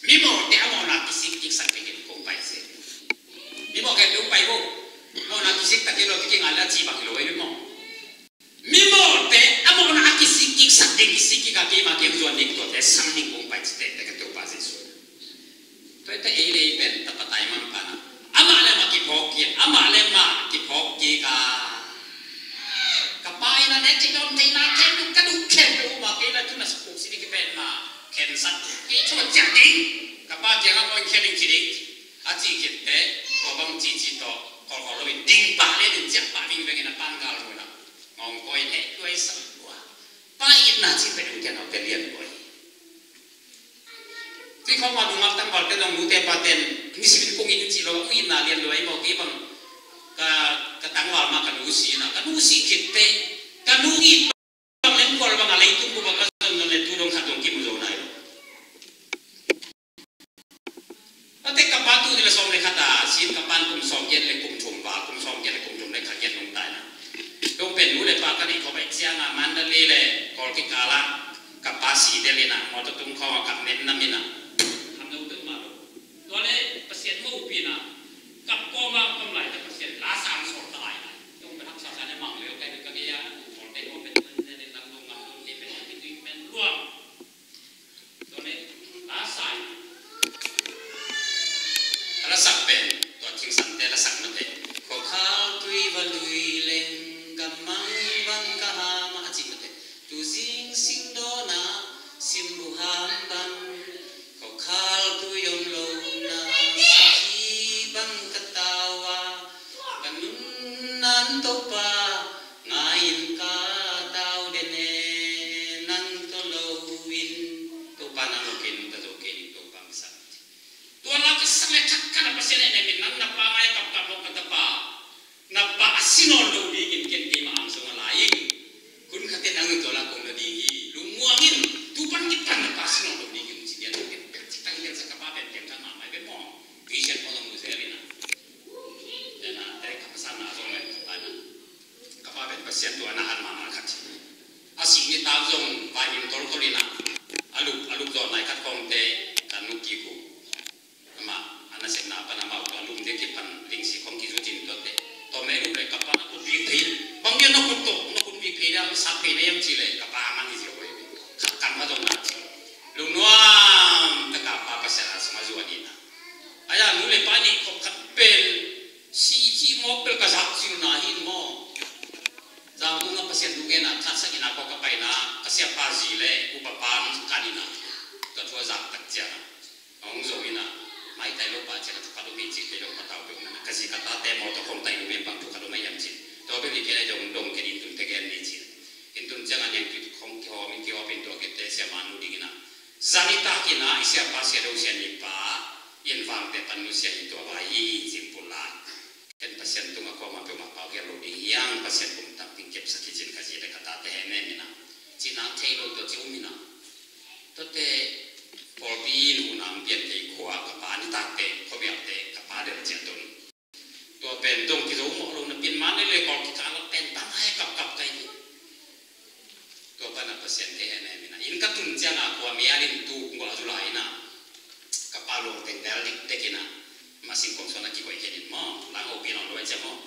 mimawhte a mawhna kisik kiksak dingin kong pai se. kik a, keima kiang zuan ding, tuate sang ding kong pai ci tektek a, Topa Jesu. Tua hi ta, ei le ei pen tapa taimang pa na, amah le amah kiphawk kik, amah le amah kiphawk kik a. Ka pa in a ne ci dawn theihna khen, ka duh khen, ka um a, kei la tun a sa puk si ding kipen ma khen sak, kei thua ciah ding. Ka pa kiang a koi khen ding ci ding. A cih khit teh, tua bang cici tawh kholkhol lo in ding pah le ding ciah pah vingveng in a pan gal mun ah ngawng koi in heh tuai sak lua. Pa itna cih pen ute naute lian lua hi. Cih khawng a nungak tangvalte zong nute paten nisimin kong it in cih lo, u itna lian lua hi maw. Kei bang ka, ka tangval ma ka nu si na, ka nu si khit teh ka nu it bang leng kual bang a leitung bup a ka zon zon le tu dong khat dong kimu zo nai lo. Tate ka pa tu ni le sawm le khat a sin, ka pan kum sawm giat le kum thum val, kum sawm giat le kum thum le khat giat nung tai na. Dong pen nu le pa ka neih khawm a, ciang a Mandalay le Kawlkik kal ah ka pa si del in a, mawtaw tung khawng a kap nen nam in a, ham no pen ma lo. Tua le Pasian mo pi na, kap kawm a kam lai ta Pasian la sang sawl ta lai na. Dong pen haksa sa ne mang le kai ka gei a, tu khawm te ko pen ne ne lang dong ngam dong te pen ki tui pen luang. Tua le la sai. A la sak pen tua thingsante la sak mate. Khuakhal tui va lui leng gammang bang ka ha mah a ci mate. Tuzing singdawn a simbuham bang, khuakhal tui om lo na sakhi bang ka tau a, ka nunnan Topa ngai in ka tau den e, nang tawh lo in Topa nang lo kei nung ta zo kei ning Topa misa. Tua la ka sak le thak khat a Pasian en em in, nang na pa ngai kapkap lo ka tapa. Na pa a si nawn lo dingin ken keima ang sung a lai ing. Kun khatin ang tua la kong na ding hi. Lungmuang in, tu pan kipan na pa a si nawn lo dingin ci dian ken pek ci tang ken sa ka pa pen ken ka na mai be mong. Vision ko long zel in a. Ena te ka sa na zong le ka pa na. Ka pa pen Pasian tua na an mama khat. A si ni ta zong vai min tol tol in a. A luk, a luk zon nai khat kong te kan nuk ki ku. Amah a nasepna pan amau tua lum dek kipan lingsi khong kizutin tuate. Tua meh lum le ka pa na kut vik thei. Bang dia na kut tawh na kut vik thei dia sak thei na hiam ci le ka pa a man hi zia hoi. Khat kam ma zong na ci. Lungnuam taka pa Pasian a sung a zuan hi na. Aya nu le pa nih khop khat pen si ci mawk bel ka zak cil na hin maw. Zang hung a Pasian thu gen a thatsak in a kawk a pai na ka siapa zi le upa pan kan in a ka thua zak tak ciang a. Hong zong in a, maitai lo pa ciang a thukhat om hi cih kei dong patau dong na, ka zi ka tate maw tawh hong tai lo men bang thukhat om a hiam cih. Tua bek ni kei dong dong kei in tun te gen ni cih. In tun ciang a niang tui khong kihawm in kihawm in tua kei te sia manu ding in a. Zan i tak in a, i sia pa sia do sia ni pa, in vang te pan nu sia hi tua vai hi cih pula. Ken Pasian tung a kuamah peuhmah pau hial lo ding hiang, Pasian kum tam ding kepsak hi cin ka zi le ka tate he nem in a. Cina thei lo tua ci um in a. Tuate pawlpi in hun a hong pian thei khua ka pa nitakte khuabiakte ka pa del ciah tun. Tua pen dong kizo mawh lo na pin man le le kawl kikal a pen bang hai kapkap kai ni. Tua pan a Pasian kei he ne mina in ka tun ciang a khua mial in tu ngua zu lai in a. Ka pa luang teng del dik dek in a. Ma singkong suan a kikoih khen in maw, lang opi nawn luai ciang maw.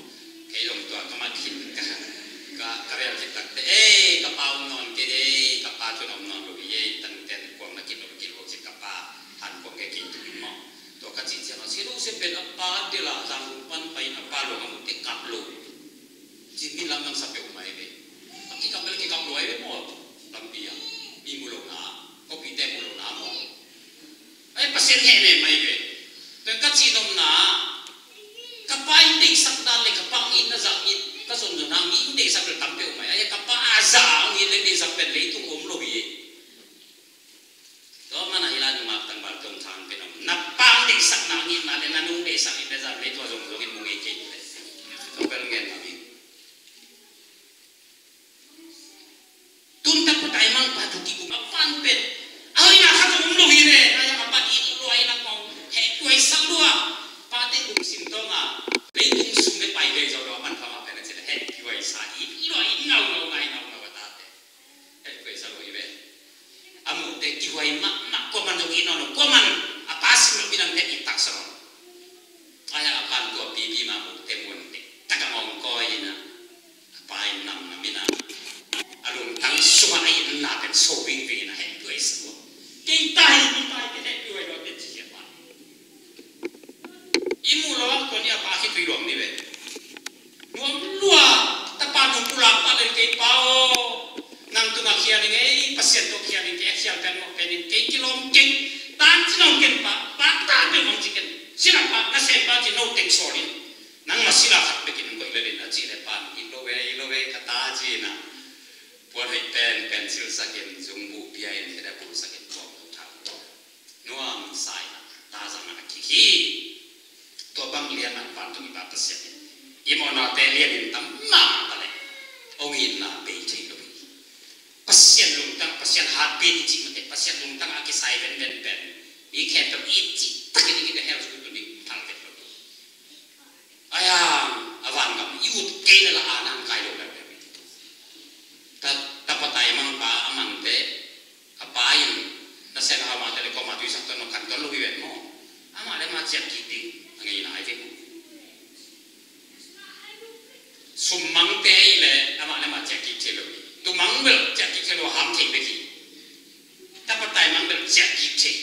Kei zong tua ka mat khin ka, ka, ka bel khin takte, ei, ka pa om nawn kei dei, ka pa tun om nawn lo hi ei, tanu ten kuang na khin lo khin lo cin ka pa han kuang kei kei tu in maw. Tua ka cih ciang a, si lo se pen a pa del a, zang pan pai in a pa luang a mu te kap lo. Cin mi lam nang sa peuh mai ve. A kikap bel kikap lo ai ve maw. Lampi a, mi mu lo na, kopi te mu lo na maw. Ai, Pasian heh ne mai ve. Tua ka cih nopna, ka pa in deihsak dan le ka pa in na zak in, ka zon zon hang mi in deihsak le tam peuh mai. Ai, ka pa a za hang in le deihsak pen leitung om lo hi. Tua mana hi la nungak tangval tong thang pen om. Na pa in deihsak na in na le na nung deihsak in le zan le tua zong zong in mu ngei kei le. Tua pel ngen ma mi. Tun tak patai mang pa tu ki kum a pan pen. A hoi na khat om lo hi ne. A yang a pan i lua i nak mong. He tuai sak lua. Pa te kum sim tong a. Leitung sum le pai ve zo lo a man pa ma pen a cin a he tuai sa i lua i ngau ngau ngai ngau ngau a ta te. He tuai sak lua i ve. A mu te kihuai mahmah kuaman zong i nawn lo kuaman. A pa sim lo minam te i tak sa lo. A yang a pan tua pipi ma mu te mun te. Tak a ngawng koi ina. A pa in nam na mina. A lungtang sungah a itna pen so vingving. tai, mi tai, te heh pihuai lo te ci sia pa. I muh lo a kua ni a pa khitui luang ni ve. Nuam lua, tapa nung pulak pa lel kei pa aw. Nang tungah khial ing ei, Pasian tawh khial ing kei, a khial pen mawh pen in kei kilawm keng. Tan ci nong ken pa, pa tan bel mang ci ken. Sila pa, na sem pa ci no teng sawl in. Nang ma sila khat bekin koih lel in a ci le pan, i lo ve, i lo ve, ka ta ci na. Puan hei pen, pen sil sakin, zung buh pia in, keda bul sakin, puan lo thang. Nuam sai na, ta zang na kik hi. Tua bang lian na vantung i pa Pasian in. I mawhnate lian in tam mahmah ta leh. Hong itna bei thei lo hi. Pasian lungtang, Pasian heartbeat i cih mate, Pasian lungtang a kisai venven pen. Mi khempeuh i cih takin i kite hell school tuni phal vet lo hi. Ayang, a vangam i ut kei leh la a nang kai lo leh. Ta, tapa taimang pa a mante, a pa in, na sen a mate le koma tuisak ton no kan ton lo hi ven maw. Amah le amah ciat kik ding, a ngeina ai ve. Sum mangte i le, amah le amah ciat kik thei lo hi. Tu mang bel ciat kik thei lo ham thei bek hi. Tapa taimang bel ciah kik thei.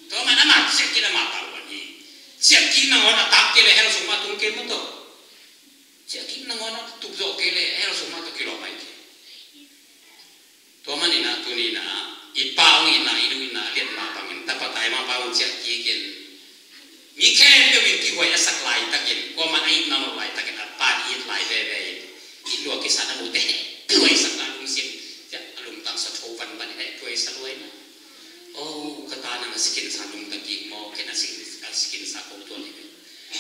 Tua man amah ciah kik amah pau wan hi. Ciah kik nangawn a tak kei le hell sung mah tung kei maw tawh. Ciah kik nangawn a tup zawh kei le hell sung mah tawh kilawm mai kei. Tua man inah tuni inah i pa hong itna, i nu itna a lian mah bangin tapa taimang pa hong ciah kik in. Mi khempeuh in kihuai a sak laitakin, kuaman a itna lo laitakin, a pan it lai veve in, it lua kisan a mute, kihuai sak na lungsim, a lungtang sa tho vanvan in, kihuai sa luai na. Oh, ka ta nang a sikin sa lungtang kik maw, ken a sikin, a sikin sa ko tuan hi.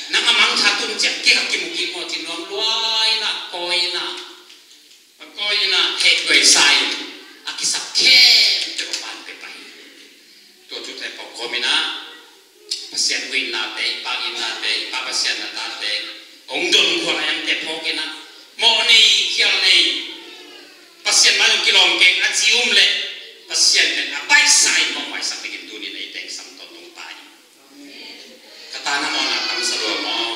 Nang a mangtha tun ciang, kei ka kimu kik maw, ci nuam luai na, koi na. A koi inah heh guai sa in a kisap khempeuh a pan pia pah hi. Tua thute pawlkhawm inah Pasian huihnate, i Pa itnate, i Pa Pasian na tate hong don khual a yangte phawk inah mawh nei, khial nei, Pasian mai hong kilawm keng a ci um leh Pasian pen a baihsa in hong maisak dingin tunin ei tengsam tawntung pa hi. Ka ta na mawhna tamsa lua maw?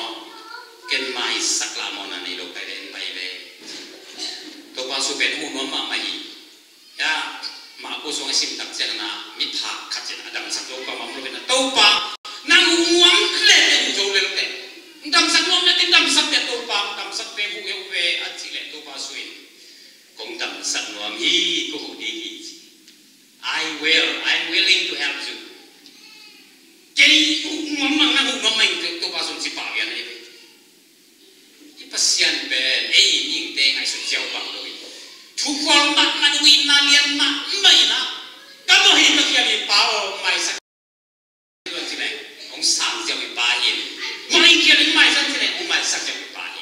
Ken maisak lah mawhna nei lo kai le en pai ve. Topa su pen huh nuam mahmah hi. Ya, Marku sung a sim tak ciangin ah miphak khat in a damsak Topa mam lo in ah Topa nang huh nuam le le huh zo le lo te. Damsak nuam le te damsak te Topa damsak ve huh he uh ve a ci le Topa su in kong damsak nuam hi, ko huh ding hi ci. I will, I'm willing to help you. Kei uh nuam mang na huh nuam mang kei Topa sun si pa lian ei ve. I Pasian pen ei mihingte ngaihsut ziau bang lo hi. Thu khual mahmah, uitna lian mahmah in ah ka mawh hi, ka khial hi pa aw, maisak. Hong sang ziau hi pa hi. Mah i khial in maisak ci leh hong maisak ziau hi pa hi.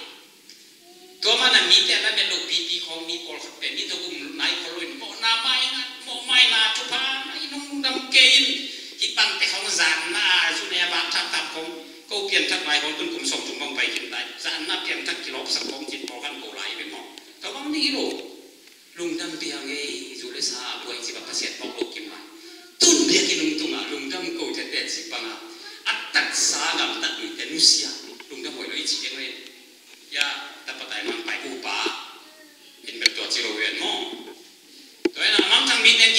Tua mana mite a lamet lo pipi khawng mi pawlkhat pen mi tawh um nai khol lo in mawhna mai na, mawh mai na thupha na in hong lungdam kei in. Hih pangte khawng zanna a zun e a vak thapthap khawng ko pianthak lai khawng tun kum sawm tum bang pai kim lai zanna pianthak kilawpsak khawng cin pawlkhat ko lai ve maw? Tua bang ning hi lo. Lungdam piang ei, zu le sa buai ci bang Pasian bawk lo kim lai. Tun biakinn hong tungah lungdam ko tete ci bangah a taksa gamtat mite nusia lungdam huai lo i ci ding ve. Ya, tapa taimang pai upa in bek tua ci lo ven maw? Tua in a mangthang mite in